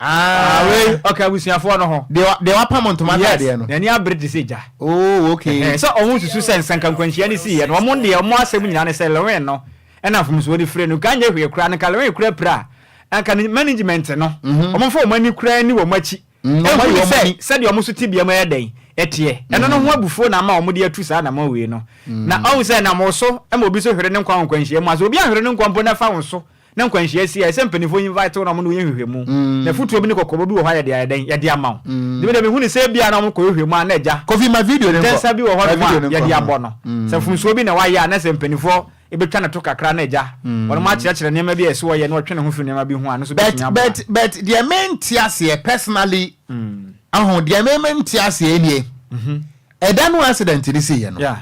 Ah, wei ɔka abusuafoɔ no ho. Deɛ deɛ wapam ntoma ataadeɛ no. Yes, n'ani abere te sɛ gya. Oh, okay. Ɛhɛn, sɛ wɔn susu sɛ nsanka nkwanhyia no siiɛ no, wɔn deɛ wɔn asɛm nyinaa ne sɛ Lewin no ɛna mfomsoɔ no fire no. Nka anyɛ hwee koraa no, nka Lewin koraa pira a, anka ne management no, wɔn mfa wɔn ani koraa nni wɔn akyi. Ɛhu ne sɛ sɛdeɛ wɔn nso tebea mu yɛ dɛn ɛteɛ. Ɛno no ho abufuo na ama wɔn de atu saa anamɔn wei no. Na ɔhu sɛ ɛnam wo so ma obi nso hwere ne nkwa wɔ nkwanhyia mu a, sɛ obi anhwere ne nkwa mpo na ɛfa wo so na nkwanhyia si a, ɛsɛ sɛ mpanimfoɔ invite wo na wɔne wo yɛ nhwehwɛmu. Na afotuo bi ne kɔkɔbɔ bi wɔ hɔ a yɛde ayɛ dɛn? Yɛde ama wo. Nti me deɛ mehu no sɛ ebia na wɔkɔ hwehwɛ mu a na agya Kofi ma video no nkɔ. ntɛnsa bi wɔ Ma hɔnom video a no nkɔ. yɛde abɔ no. Sɛ mfomsoɔ bi na wayɛ a na sɛ mpanimfoɔ bɛtwa no to kakra na agya wɔnom akyerɛkyerɛ nneɛma bi a ɛsɛ wɔyɛ na wɔtwe ne ho firi nneɛma bi ho a, ɛno nso But bɛtumi aboa. but but deɛ mente aseɛ personally, aho deɛ me mente aseɛ nie. Ɛda no accident no siiɛ no, Yeah.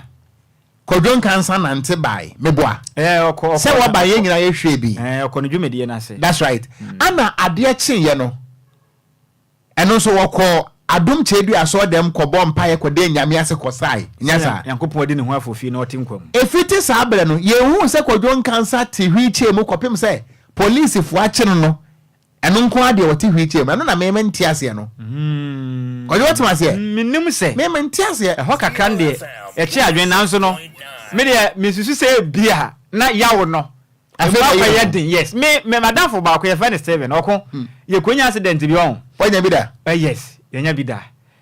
Kwadwo Nkansah nante bae, meboa. Ɛɛ, ɔkɔ, ɔkɔ, Sɛ wɔba yɛn nyinaa yɛhwɛɛ bi. Ɛɛ, ɔkɔ ne dwumadie no ase. That's right. Ana adeɛ kyeeɛ no, ɛno nso wɔkɔɔ Adom Kyɛdua asɔɔdɛm kɔbɔɔ mpaeɛ kɔdaa Nyame ase kɔsae. Nyɛ Sɛ saa? Nyankopɔn adi ne ho afofie na ɔte nkwa mu. Ɛfiti saa berɛ no, yɛnhuu sɛ Kwadwo Nkansah te wheelchair mu kɔpem sɛ polisifoɔ akye no no Ɛno nko ara deɛ ɔte wheelchair mu ɛno na me mente aseɛ no. Kwadwo wote aseɛ? Menim sɛ. Me mente aseɛ. Ɛhɔ kakra no deɛ ɛkye adwene nanso no me deɛ mesusu sɛ ebia na yaw no Afei emu na ɛyɛ akɔyɛ hu. den yes me me madamfo baako yɛfrɛ no Steven ɔko yɛkɔnya accident bi ɔho. Wanya bi da? Eh yes yɛnya bi da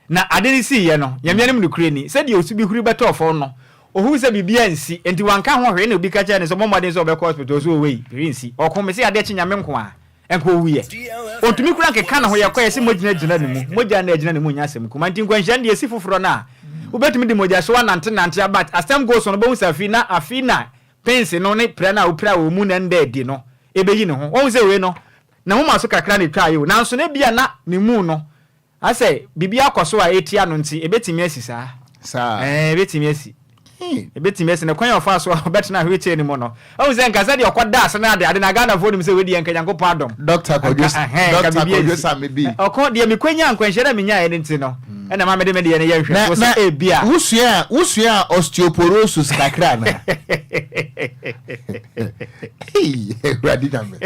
Na ade no siiɛ no, Nyame anim nokorɛ ni, sɛdeɛ osu bi huri bɛtɔɔ fam no, ohuu sɛ biribi ansi, enti wanka ho hwee, ɛna obi ka kyerɛɛ no sɛ ɔmmɔ mmɔden sɛ ɔbɛkɔ hospital, ɔse owei, hwee nsi, ɔko, mese adeɛ kye Nyame nko a, nka owuiɛ. Ontumi koraa nkeka ne ho, yɛkɔɛ, yɛse mogyina gyina ne mu, mogya no a ɛgyina ne mu nyɛ asɛm kumaa, nti nkwanhyia no deɛ ɛsi foforɔ no a, wobɛtumi de mogyahyew anante nante aba, as time goes on wobɛhu sɛ afei na, afei na pains no ne pira no a wopira wɔ mu na ɛnda adi no ɛbɛyi ne ho, wahu sɛ wei no, ne moma so kakra na ɛtwaeɛ o, nanso no ebia na ne mu no Asɛ biribi akɔ so a etia no nti, ebetumi asi saa. Saa. Ɛɛ, ebetumi asi. Hey. Ebetumi asi. Na kwan a ɔfaa so a ɔbɛtenaa wheelchair no mu no, wahu sɛ nka sɛdeɛ ɔkɔdaa ase no ade ade na Ghanafoɔ nim sɛ wei deɛ nka Nyankopɔn adom. Doctor Kwadwo, Anka, ɛhɛn, nka Doctor biribi Kwadwo ansi. Same bi. Ɔko, deɛ mekɔnyaa nkwanhyia no a menyaeɛ no nti no, ɛna ɛma mede me deɛ no yɛ Na, nhwɛsoɔ na sɛ ebia. wosua, wosua osteoporosis kakra anaa? Hey, Awurade Nyame.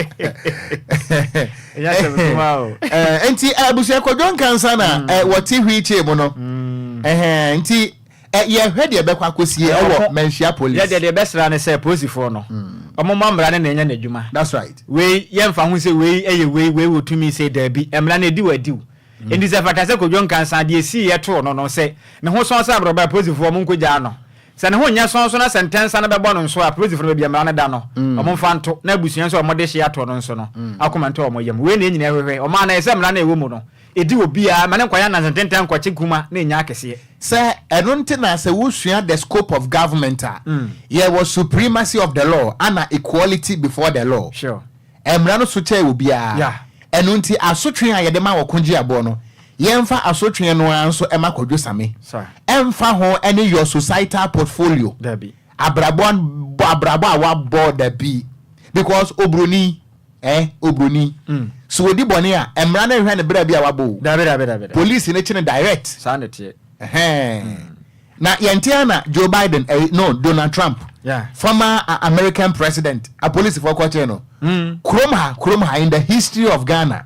Ɛnyɛ asɛm kumaa o. Eh, nti eh, abusua Kwadwo Nkansa na mm. eh, wɔte wheelchair mu no. Mm. Eh, nti eh, yɛhwɛ deɛ ɛbɛkɔ akɔsie ɛwɔ Manhyia police. Yɛdeɛ deɛ ɛbɛsra ne sɛ polisifoɔ no ɔmo ma mmara no na ɛnyɛ n'adwuma. That's right. Wei yɛmfa ho sɛ wei ɛyɛ wei wei wɔ tumi sɛ daabi mmara no edi wɔ adiw. Nti sɛ fata sɛ Kwadwo Nkansa deɛ esii yɛ too no no sɛ ne ho sɔn sɛ aborɔbɛ a polisifoɔ ɔmo nkɔgyaa no. Sɛ ne ho nyɛ sɔn nso na sɛ ntɛnsa no bɛbɔ no nso a, apolisifo no baabi a mmara no da no, wɔmfa nto, na abusua nso a wɔde hye ato no nso no, akoma ntɔ wɔn yam. Wei na yɛn nyinaa hwehwɛ. Ɔmaa no ayɛ sɛ mmara no a ɛwɔ mu no, edi obiara, mma no nkɔyɛ ananse ntɛntɛn nkɔkye kuma na ennya akɛseɛ. Sɛ ɛno nti na sɛ wosua the scope of government a, yɛwɔ supremacy of the law ana equality before the law. Sure. Mmara no so kyɛɛ obiara. Yeah. Ɛno nti asotwe a yɛde ma ɔko gye aboɔ no, yɛmfa asotwe no ara nso ma Kwadwo Same. Sir. Ɛmfa ho ne your societal portfolio. Dabi. Abrabɔ abrabɔ a wabɔ dabi. Because obroni eh, obroni. So odi bɔne a, mmara no nhwɛ ne bra bi a wabɔ o. Dabi dabi dabi dabi. Police no kye no direct. Saa na ɛteɛ. Ɛhɛn. Na yɛnte ara na Joe Biden, eh, no, Donald Trump, Yeah. former uh, American president, apolisifoɔ kɔkyee no. Mm. Kurom ha, kurom ha, in the history of Ghana.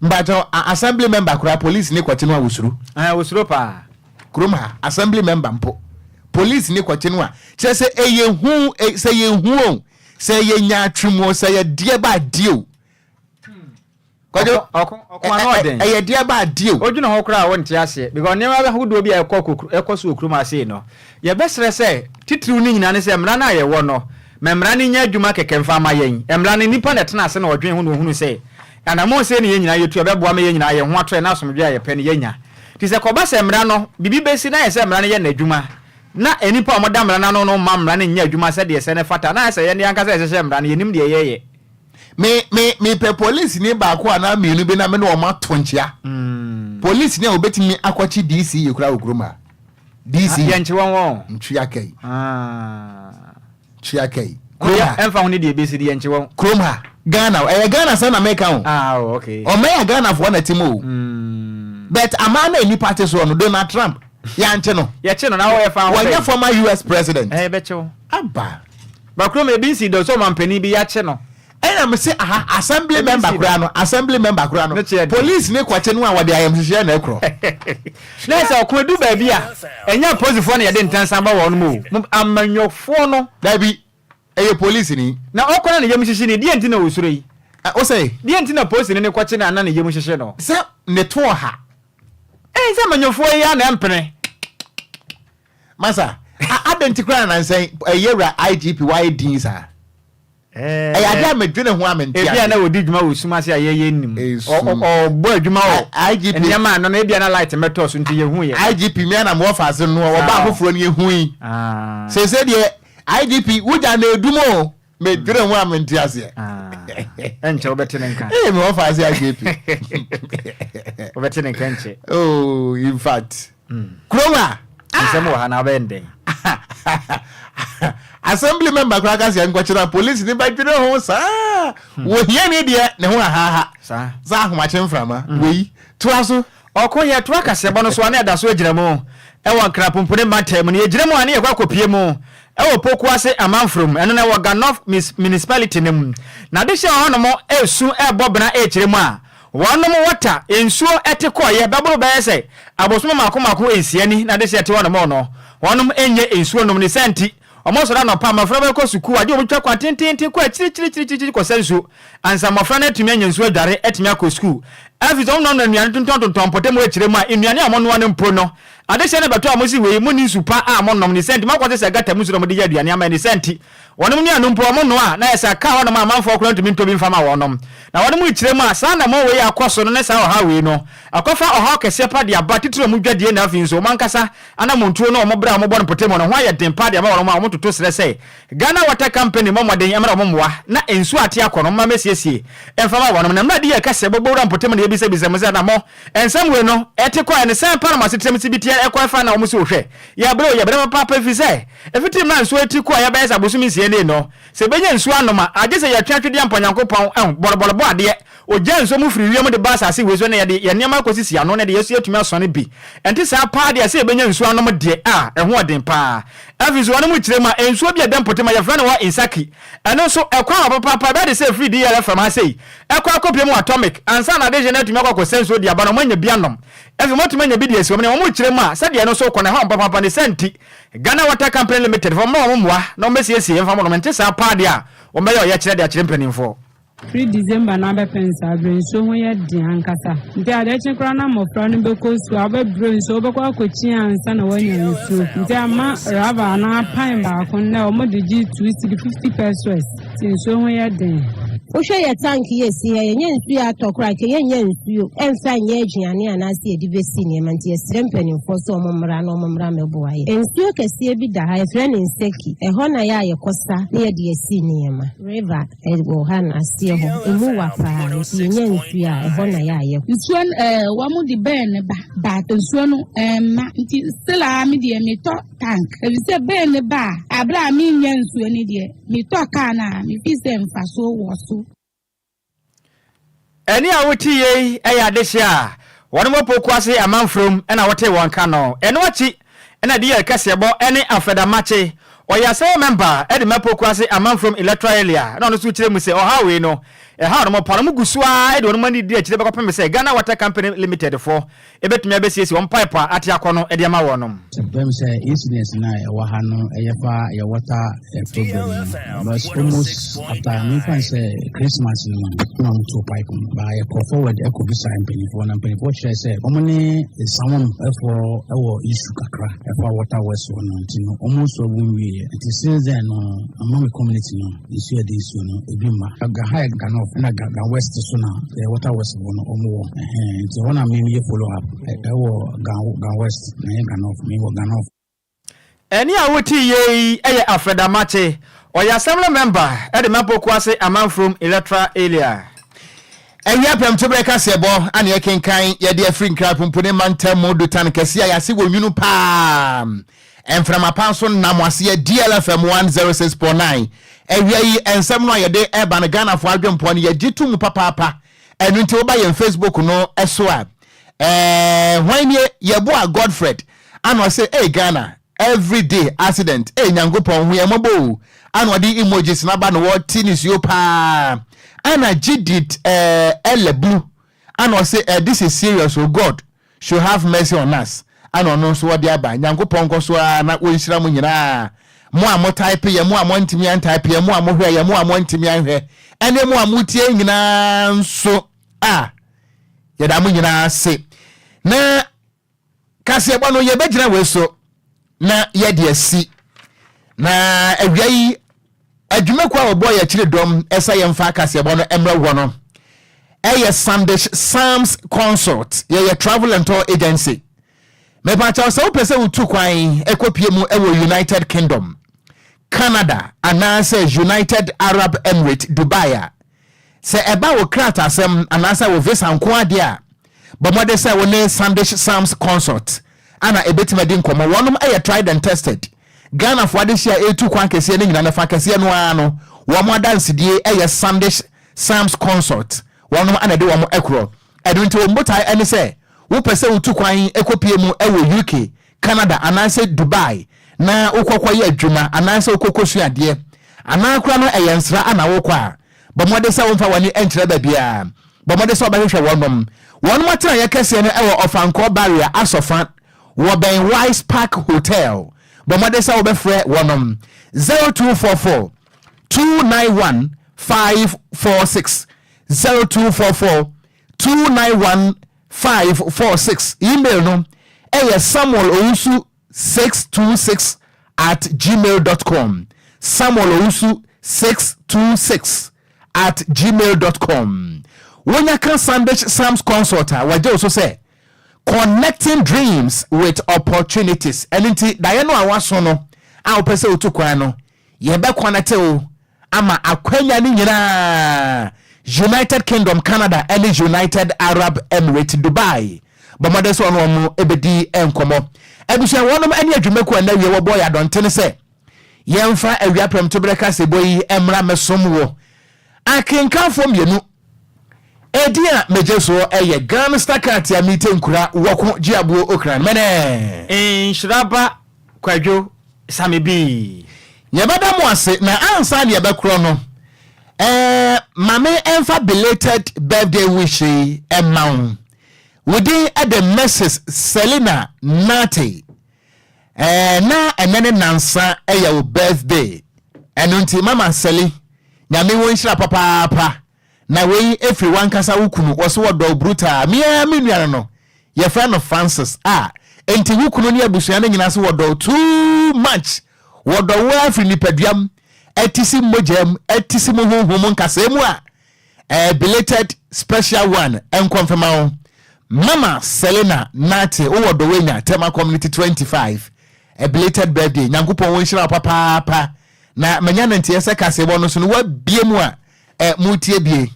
Mbakyɛ, assembly member koraa police ne kɔkye no a wosuro. Eh, wosuro paa. Kurom ha, assembly member mpo, police ne kɔkye no a, kyerɛ sɛ ɛyɛ hu, eh, sɛ yɛ hu o, sɛ yɛ nyaatwom o, sɛ yɛ deɛ ba adeɛ o. Kwadwo, Ɔko, ɔko ano ɔden. Ɛyɛ deɛ ba adeɛ o. Wodwene ho koraa a wonte aseɛ because nneɛma ahodoɔ bi a ɛkɔ kɔ ɛkɔ so wɔ kurom ha sei no, yɛbɛsrɛ sɛ titiriw no nyinaa ne sɛ mmara no a yɛwɔ no, ma mmara no nyɛ adwuma kɛkɛ mfa mma yɛn. Mmara no, nnipa na ɛtena ase na wɔdwene ho na wɔhunu sɛ anammɔn sei na yɛn nyinaa yɛtu a ɛbɛboa ma yɛn nyinaa yɛn ho atɔ yɛn na asomdwoeɛ a yɛpɛ no yɛanya. Nti sɛ ɛkɔba sɛ mmara no, biribi bɛsi na ayɛ sɛ mmara no yɛ n'adwuma na nnipa a wɔda mmara no ano no mma mmara no nyɛ adwuma sɛdeɛ ɛsɛ na ɛfata na ayɛ sɛ yɛn ankasa a yɛhyehyɛ mmara no yɛnnim deɛ yɛreyɛ. Me me mepɛ polisini baako anaa mmienu bi na me ne wɔn ato nkyea. Polisini a obetumi akɔkye DC kura wɔ kurom ha. DC. Ah, yɛnkye wɔn wɔn. Ntwea kai. Ah. Ntwea kai. Kurom ha. Ɛmfa ho ne deɛ ebesi de yɛnkye wɔn. Kurom ha. Ghana ɛyɛ Ghana sɛ na meka o. Ah, oh, okay. Ɔmɛ yɛ Ghanafoɔ na ti mu o. But aman na nipa te soɔ no Donald Trump yɛankye no. Yɛkye no na wɔyɛ fa ho bɛn. Wɔnyɛ former US president. Ɛyɛ bɛkye wo. Aba. Ba kurom ebi nsi dɔ sɛ ɔmampanin bi yɛakye no. Ɛna me se aha assembly member koraa no assembly member koraa no police ne kɔkye no a wɔde ayamhyehyeɛ na ɛkorɔ. Na sɛ ɔko edu baabi a ɛnyɛ apolisifoɔ na yɛde ntansa ba wɔn o amanyɔfoɔ no. Dabi ɛyɛ police ni. Na ɔkɔ na ne yam hyehye no deɛ nti na ɔsuro yi. Ɛ ose. Deɛ nti na polisi ne kɔkye no a na ne yam hyehye no. Sɛ ne to ɔha. Ɛn sɛ amanyɔfoɔ yi ara na ɛmpene. Masa a adɛn nti koraa na nansa yi ɛyɛ wura IGP wayɛ din saa? Ɛyɛ adeɛ a medwene ho a mente Ebia na aseɛ. ɔdi dwuma wɔ sum ase a yɛyɛ nnim. Esum. Ɔbɔ adwuma wɔ IGP. nneɛma ano no ebia na light mmɛtɔɔ so nti yɛhu yɛ. IGP me ara na mewɔ faase no ɔbaa foforɔ no yɛhui. Seesei deɛ IGP wogya no edum o. Medwene ho a mente aseɛ. Ɛnkyɛ wobɛte ne nka. Ee mewɔ faase IGP. Wobɛte ne nka nkyɛ. Oh in fact. Kurom a. Nsɛm wɔ ha na wobɛyɛ ndɛn? Assembly member koraa ka sɛ nkɔkyerɛ police ni bɛdwene ho saa. Wɔhia ne deɛ ne ho ahaha. Sɛ ahomakye mframa wei toa so. Ɔko yɛtoa kaseɛbɔ no so a na ɛda so gyina mu wɔ Nkrapompone mantam mu no. Yɛgyina mu a na yɛkɔ akɔpie mu wɔ Pokuase Amanfrom, ɛno no ɛwɔ Ga North Municipality no mu. Na adehyeɛ wɔ hɔnom resu rebɔ bena rekyerɛ mu a wɔnom wɔta nsuo te kɔeɛ bɛboro bɛyɛ sɛ abosome mmaako mmaako nsia ni na adehyeɛ te hɔnom no wɔnom nyɛ nsuo nom ne saa nti wɔsɔre anɔpa mmɔfra bɛkɔ sukuu agye wɔn twa kwan tenteenten kɔ akyirikyirikyirikyiri kɔsa nsuo ansa mmɔfra no atumi anya nsuo adware atumi akɔ sukuu. Afei sɛ wɔnoanoa nnuane tontɔntontɔn mpɔtam wɔ akyire mu a nnuane a wɔnoa no mpo no adehyeɛ no bɛtɔ a wɔsi wei monni nsu pa a monom ne saa nti moakɔte sɛ gata mu nsuo na wɔde yɛ aduane ama ne saa nti Wɔnom nnuane mpo wɔnoa a, na ayɛ sɛ aka hɔnom a amanfoɔ koraa ntumi ntɔ bi mfa ma wɔnom. Na wɔnom rekyerɛ mu a, saa anammɔn wei a akɔ so no ne saa ɔhaw wei no, akɔfa ɔhaw kɛseɛ pa de aba, titiriw wɔn dwadie na afei nso wɔn ankasa anammɔntuo ne wɔn berɛ a wɔbɔ no mpɔtam no ho ayɛ den paa de ama wɔnom a wɔtoto serɛ sɛ Ghana Water Company mmɔ mmɔden mmra wɔn mmoa na nsuo a ate akɔ no wɔmma mmɛsiesie mfa ma wɔnom. Na mmerɛ a de yɛ kɛseɛ bɔbɔ wura mpɔtam na yɛbisabisa mu sɛ anammɔ nsɛm wei no ɛte kɔ ɛne sɛn paa na mo asetenam si bi teɛ ɛkɔ ɛfa na wɔn se ohwɛ yɛbrɛ o yɛbrɛ papaapa ɛfiri sɛ Ɛfiti mmerɛ a nsuo reti kɔ a yɛbɛyɛ sɛ abosome nsia nie no, sɛ yɛbɛnya nsuo anom a, agye sɛ yɛtwe atwedeɛ ampa Onyankopɔn, ɛho, bɔlɔbɔlɔ bɔ adeɛ, ɔgyaa nsuo mu firi wiem de ba asase wei so na yɛde yɛn nneɛma akɔsisi ano na yɛde yɛn atumi asɔne bi. Ɛnte saa paa deɛ a, sɛ yɛbɛnya nsuo anom deɛ a, ɛho ɔden paa. Afei nso, wɔnom kyerɛ mu a, nsuo bi a ɛda mpɔtam a yɛfrɛ no hɔ Insaki, ɛno nso, ɛkwan wɔ papaapa, ɛbɛyɛ te sɛ ɛfiri DLFM ha sei ɛkɔ akɔpue mu wɔ Atomic, ansa na adehyeɛ no atumi akɔ akɔsa nsuo de aba no, wɔanya bi anom. Afei wɔatumi anya bi de asi wɔn, nea wɔkyerɛ mu a, sɛdeɛ ɛno nso rekɔ no, ɛha wɔn papaapa, ne saa nti, Ghana Water Company Limited foɔ mma wɔn mmoa na wɔmmɛsiesie mfa mo nom, nte saa paa deɛ a, wɔbɛyɛ ɔyɛkyerɛ de akyerɛ mpanimfoɔ. Firi December no abɛpem saa berɛ nsuo ho yɛ den ankasa. Nti adeɛ kye koraa na mmɔfra no bɛkɔ sukuu a wobɛbrɛ nsuo wobɛkɔ akɔkyi ansa na woanya nsuo. Nti ama rubber anaa pan baako nnɛ wɔde gye 2 cedi 50 pesewas. Nti nsuo ho yɛ den. Wohwɛ yɛ tank yi a ɛsi ha yi, ɛnyɛ nsuo a atɔ koraa, nka yɛnnya nsuo ɛmfa nyɛ aduane anaasɛ yɛde bɛsi nneɛma nti yɛsrɛ mpanimfoɔ sɛ wɔn mmra na wɔn mmra mmɛboa yɛn. Nsuo kɛseɛ bi da ha, yɛfrɛ no Nsaki, ɛhɔ na yɛ a yɛkɔsa na yɛde asi nneɛma. River ɛwɔ ha no aseɛ hɔ, ɛmu wa paa nti yɛnya nsuo a ɛhɔ na yɛ a yɛkɔ. Nsuo no ɛɛ wɔn de bɛn no ba but nsuo no ɛmma nti still a me deɛ metɔ tank efisɛ bɛn no ba a abere a mennya nsuo no deɛ metɔ kaa no a mefi sɛ mfasoɔ wɔ so. Ɛnne a wote yei yɛ adehye a wɔn wɔ Pokuase amanfrom na wotee wɔn ka no. Ɛno akyi na DL Kɛseɛbɔ ne Alfred Amakye, ɔyɛ asɛyɛ mɛmba de ma Pokuase amanfrom Electoral Area na ɔno nso kyerɛ mu sɛ ɔhaw wei no ɛhaw no mɔpa no wɔn gu so ara de wɔn ani di akyire bɛkɔpem sɛ Ghana Water Company Limited foɔ Ebetumi abesiesie wɔn pipe a ate akɔ no de ama wɔnom. Ɛbɛm sɛ incidents no a ɛwɔ ha no ɛyɛ fa yɛ water problem no because almost after memfa n sɛ Christmas no na wɔn too pipe no ba yɛkɔ forward ɛkɔ bisa mpanyinfoɔ na mpanyinfoɔ kyerɛ sɛ wɔn ne Nsawam ɛfoɔ ɛwɔ issue kakra ɛfa water works hɔ no nti no wɔn nso wɔn wieɛ nti since then no ama me community no Nsuo a ɛde nsuo no ebi mma. Ga ha yɛ Ga North ɛna Ga Ga West so na ɛyɛ Water West hɔ no wɔn wɔ. Ɛhɛn nti ɛhɔ na me meyɛ follow up ɛwɔ Ga Ga West na ɛnyɛ Ga North me wɔ Ga North. Ɛnne a wote yei yɛ Alfred Amakye, ɔyɛ Assembly Member de ma Pokuase Amanfrom Electoral Area. Awia prɛmtoberɛ kaseɛbɔ a na yɛkenkan yɛde afiri Nkran Pumpuni mantam mu Dutan kɛseɛ a yɛase wɔ nwunu paa. Mframa pa nso nam aseɛ DLFM 106.9. Awia yi nsɛm no a yɛde ɛba no Ghanafoɔ adwempoɔ no yɛgye to mu papaapa. Ɛno nti woba yɛn Facebook no so a ɛɛ hwan nie yɛboa Godfred ana ɔsɛ ei Ghana everyday accident ei Nyankopɔn hu yɛn mmɔbɔ o. Ana ɔde emojis no aba na wɔte nisuo paa. Ana Judith eh, Eleblu ana ɔse eh, this is serious o God should have mercy on us. Ana ɔno nso ɔde aba. Nyankopɔn nkɔ so ara na wɔnhyira mo nyinaa. Mo a mo type yɛ, mo a moantumi antype yɛ, mo a mohwɛ yɛ, mo a moantumi anhwɛ, ɛne mo a motie nyinaa nso a yɛda mo nyinaa ase. Na Kaseɛbɔ no, yɛbɛgyina wei so na yɛde asi. Na awia yi, adwumakuo a wɔbɔ yɛn akyiri dɔm sɛ yɛmfa kaseɛbɔ no mmrɛ wɔ no ɛyɛ Sandish Sam's Consult. Yɛyɛ travel and tour agency. Mepakyɛw sɛ wopɛ sɛ wotu kwan kɔpie mu wɔ United Kingdom, Canada anaasɛ United Arab Emirate, Dubai a, Sɛ ɛba wo krataasɛm anaasɛ wo visa nko ara deɛ a, bɔ mmɔden sɛ wo ne Sandish Sam's Consult ana ɛbɛtumi adi nkɔmmɔ. Wɔnom yɛ tried and tested. Ghanafoɔ adehyeɛ a ɛretu kwan kɛseɛ no nyinaa no fa kɛseɛ no ara no, wɔn adansedie yɛ Sandish Sam's Consult. Wɔnom ana ɛde wɔn korɔ. Ɛno nti wɔn botaeɛ ne sɛ wopɛ sɛ wotu kwan kɔpue mu wɔ UK, Canada anaasɛ Dubai na wokɔ kɔyɛ adwuma anaasɛ wokɔ kɔsua adeɛ anaa koraa no ɛyɛ nsra ana wokɔ a, bɔ mmɔden sɛ womfa w'ani nkyerɛ baabiara. Bɔ mmɔden sɛ wobɛhwehwɛ wɔnom. Wɔnom atenaeɛ kɛseɛ no wɔ Ɔfankɔɔ Barrier Asɔfa, wɔbɛn Wise Park Hotel. Bɔ mmɔden sɛ wobɛfrɛ wɔnom 0244 291 546, 0244 291 546. Email no ɛyɛ samuel owusu 626 at gmail dot com samuel owusu 626 at gmail dot com. Wonya ka Sandwich Sam's Consult a wɔagye wo so sɛ Connecting Dreams with Opportunities. Ɛno nti daeɛ no a woaso no a wopɛ sɛ wotu kwan no, yɛbɛkɔnɛte wo ama akwanya no nyinaa, United Kingdom, Canada ne United Arab Emirates, Dubai. Bɔ mmɔden sɛ ɔne wɔn bɛdi nkɔmmɔ. Abusua, wɔnom ne adwumakuo a nnɛ awie wɔbɔɔ yɛ adɔntene sɛ yɛmfa awia prɛmtoberɛ kaseɛbɔ yi mmra mmɛsom wo. Akenkanfoɔ mmienu. Edin a megye soɔ yɛ Gangsta Cat a mete nkura wɔko gye aboɔ okran mɛnɛ. Nhyira ba Kwadwo Same bii. Yɛbɛda mo ase na ansa na yɛbɛkorɔ no eh, ma me mfa belated birthday wish yi mma wo. Wo din de Mrs. Selina Nartey. Eh, na ɛnɛ ne nansa yɛ wo birthday. Ɛno nti Mama Seli, Nyame wo nhyira papaapa. Na wei ɛfiri w'ankasa wo kunu, wɔse wɔdɔ wo brutal. Me ara me nua no no, yɛfrɛ no Francis a, enti wo kunu ne abusua no nyinaa se wɔdɔ wo too much. Wɔdɔ wo ara firi nipaduam, atisi mogyam, atisi mu honhom nkasɛɛ mu a, eh, belated special one nkɔ mfema wo. Mama Selina Nartey, wowɔ dɔ woanya, Tema Community 25, a belated birthday. Nyankopɔn wo nhyira wo papaapa. Na manya no nteɛ sɛ kaseɛbɔ no so no woabie mu a, Eh moretie bie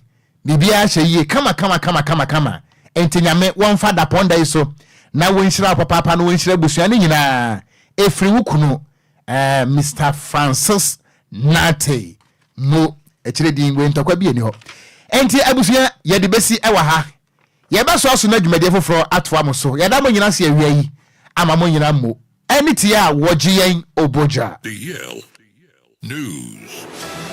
Biribiara hyɛ yie kama kama kama kama kama Enti Nyame wɔmfa dapɔn da yi so na wɔnhyira wo papaapa na wɔnhyira abusua no nyinaa Ɛfiri wo kunu eh Mister Francis Nartey Mo akyire din wei ntɔkwa bi ɛni hɔ Enti abusua yɛde bɛsi ɛwɔ ha Yɛbɛsoa so na dwumadie foforɔ atoa mo so Yɛda mo nyina ase awia yi ama mo nyina mmo Ɛne tie a wɔgye yɛn obogya. The Yale News.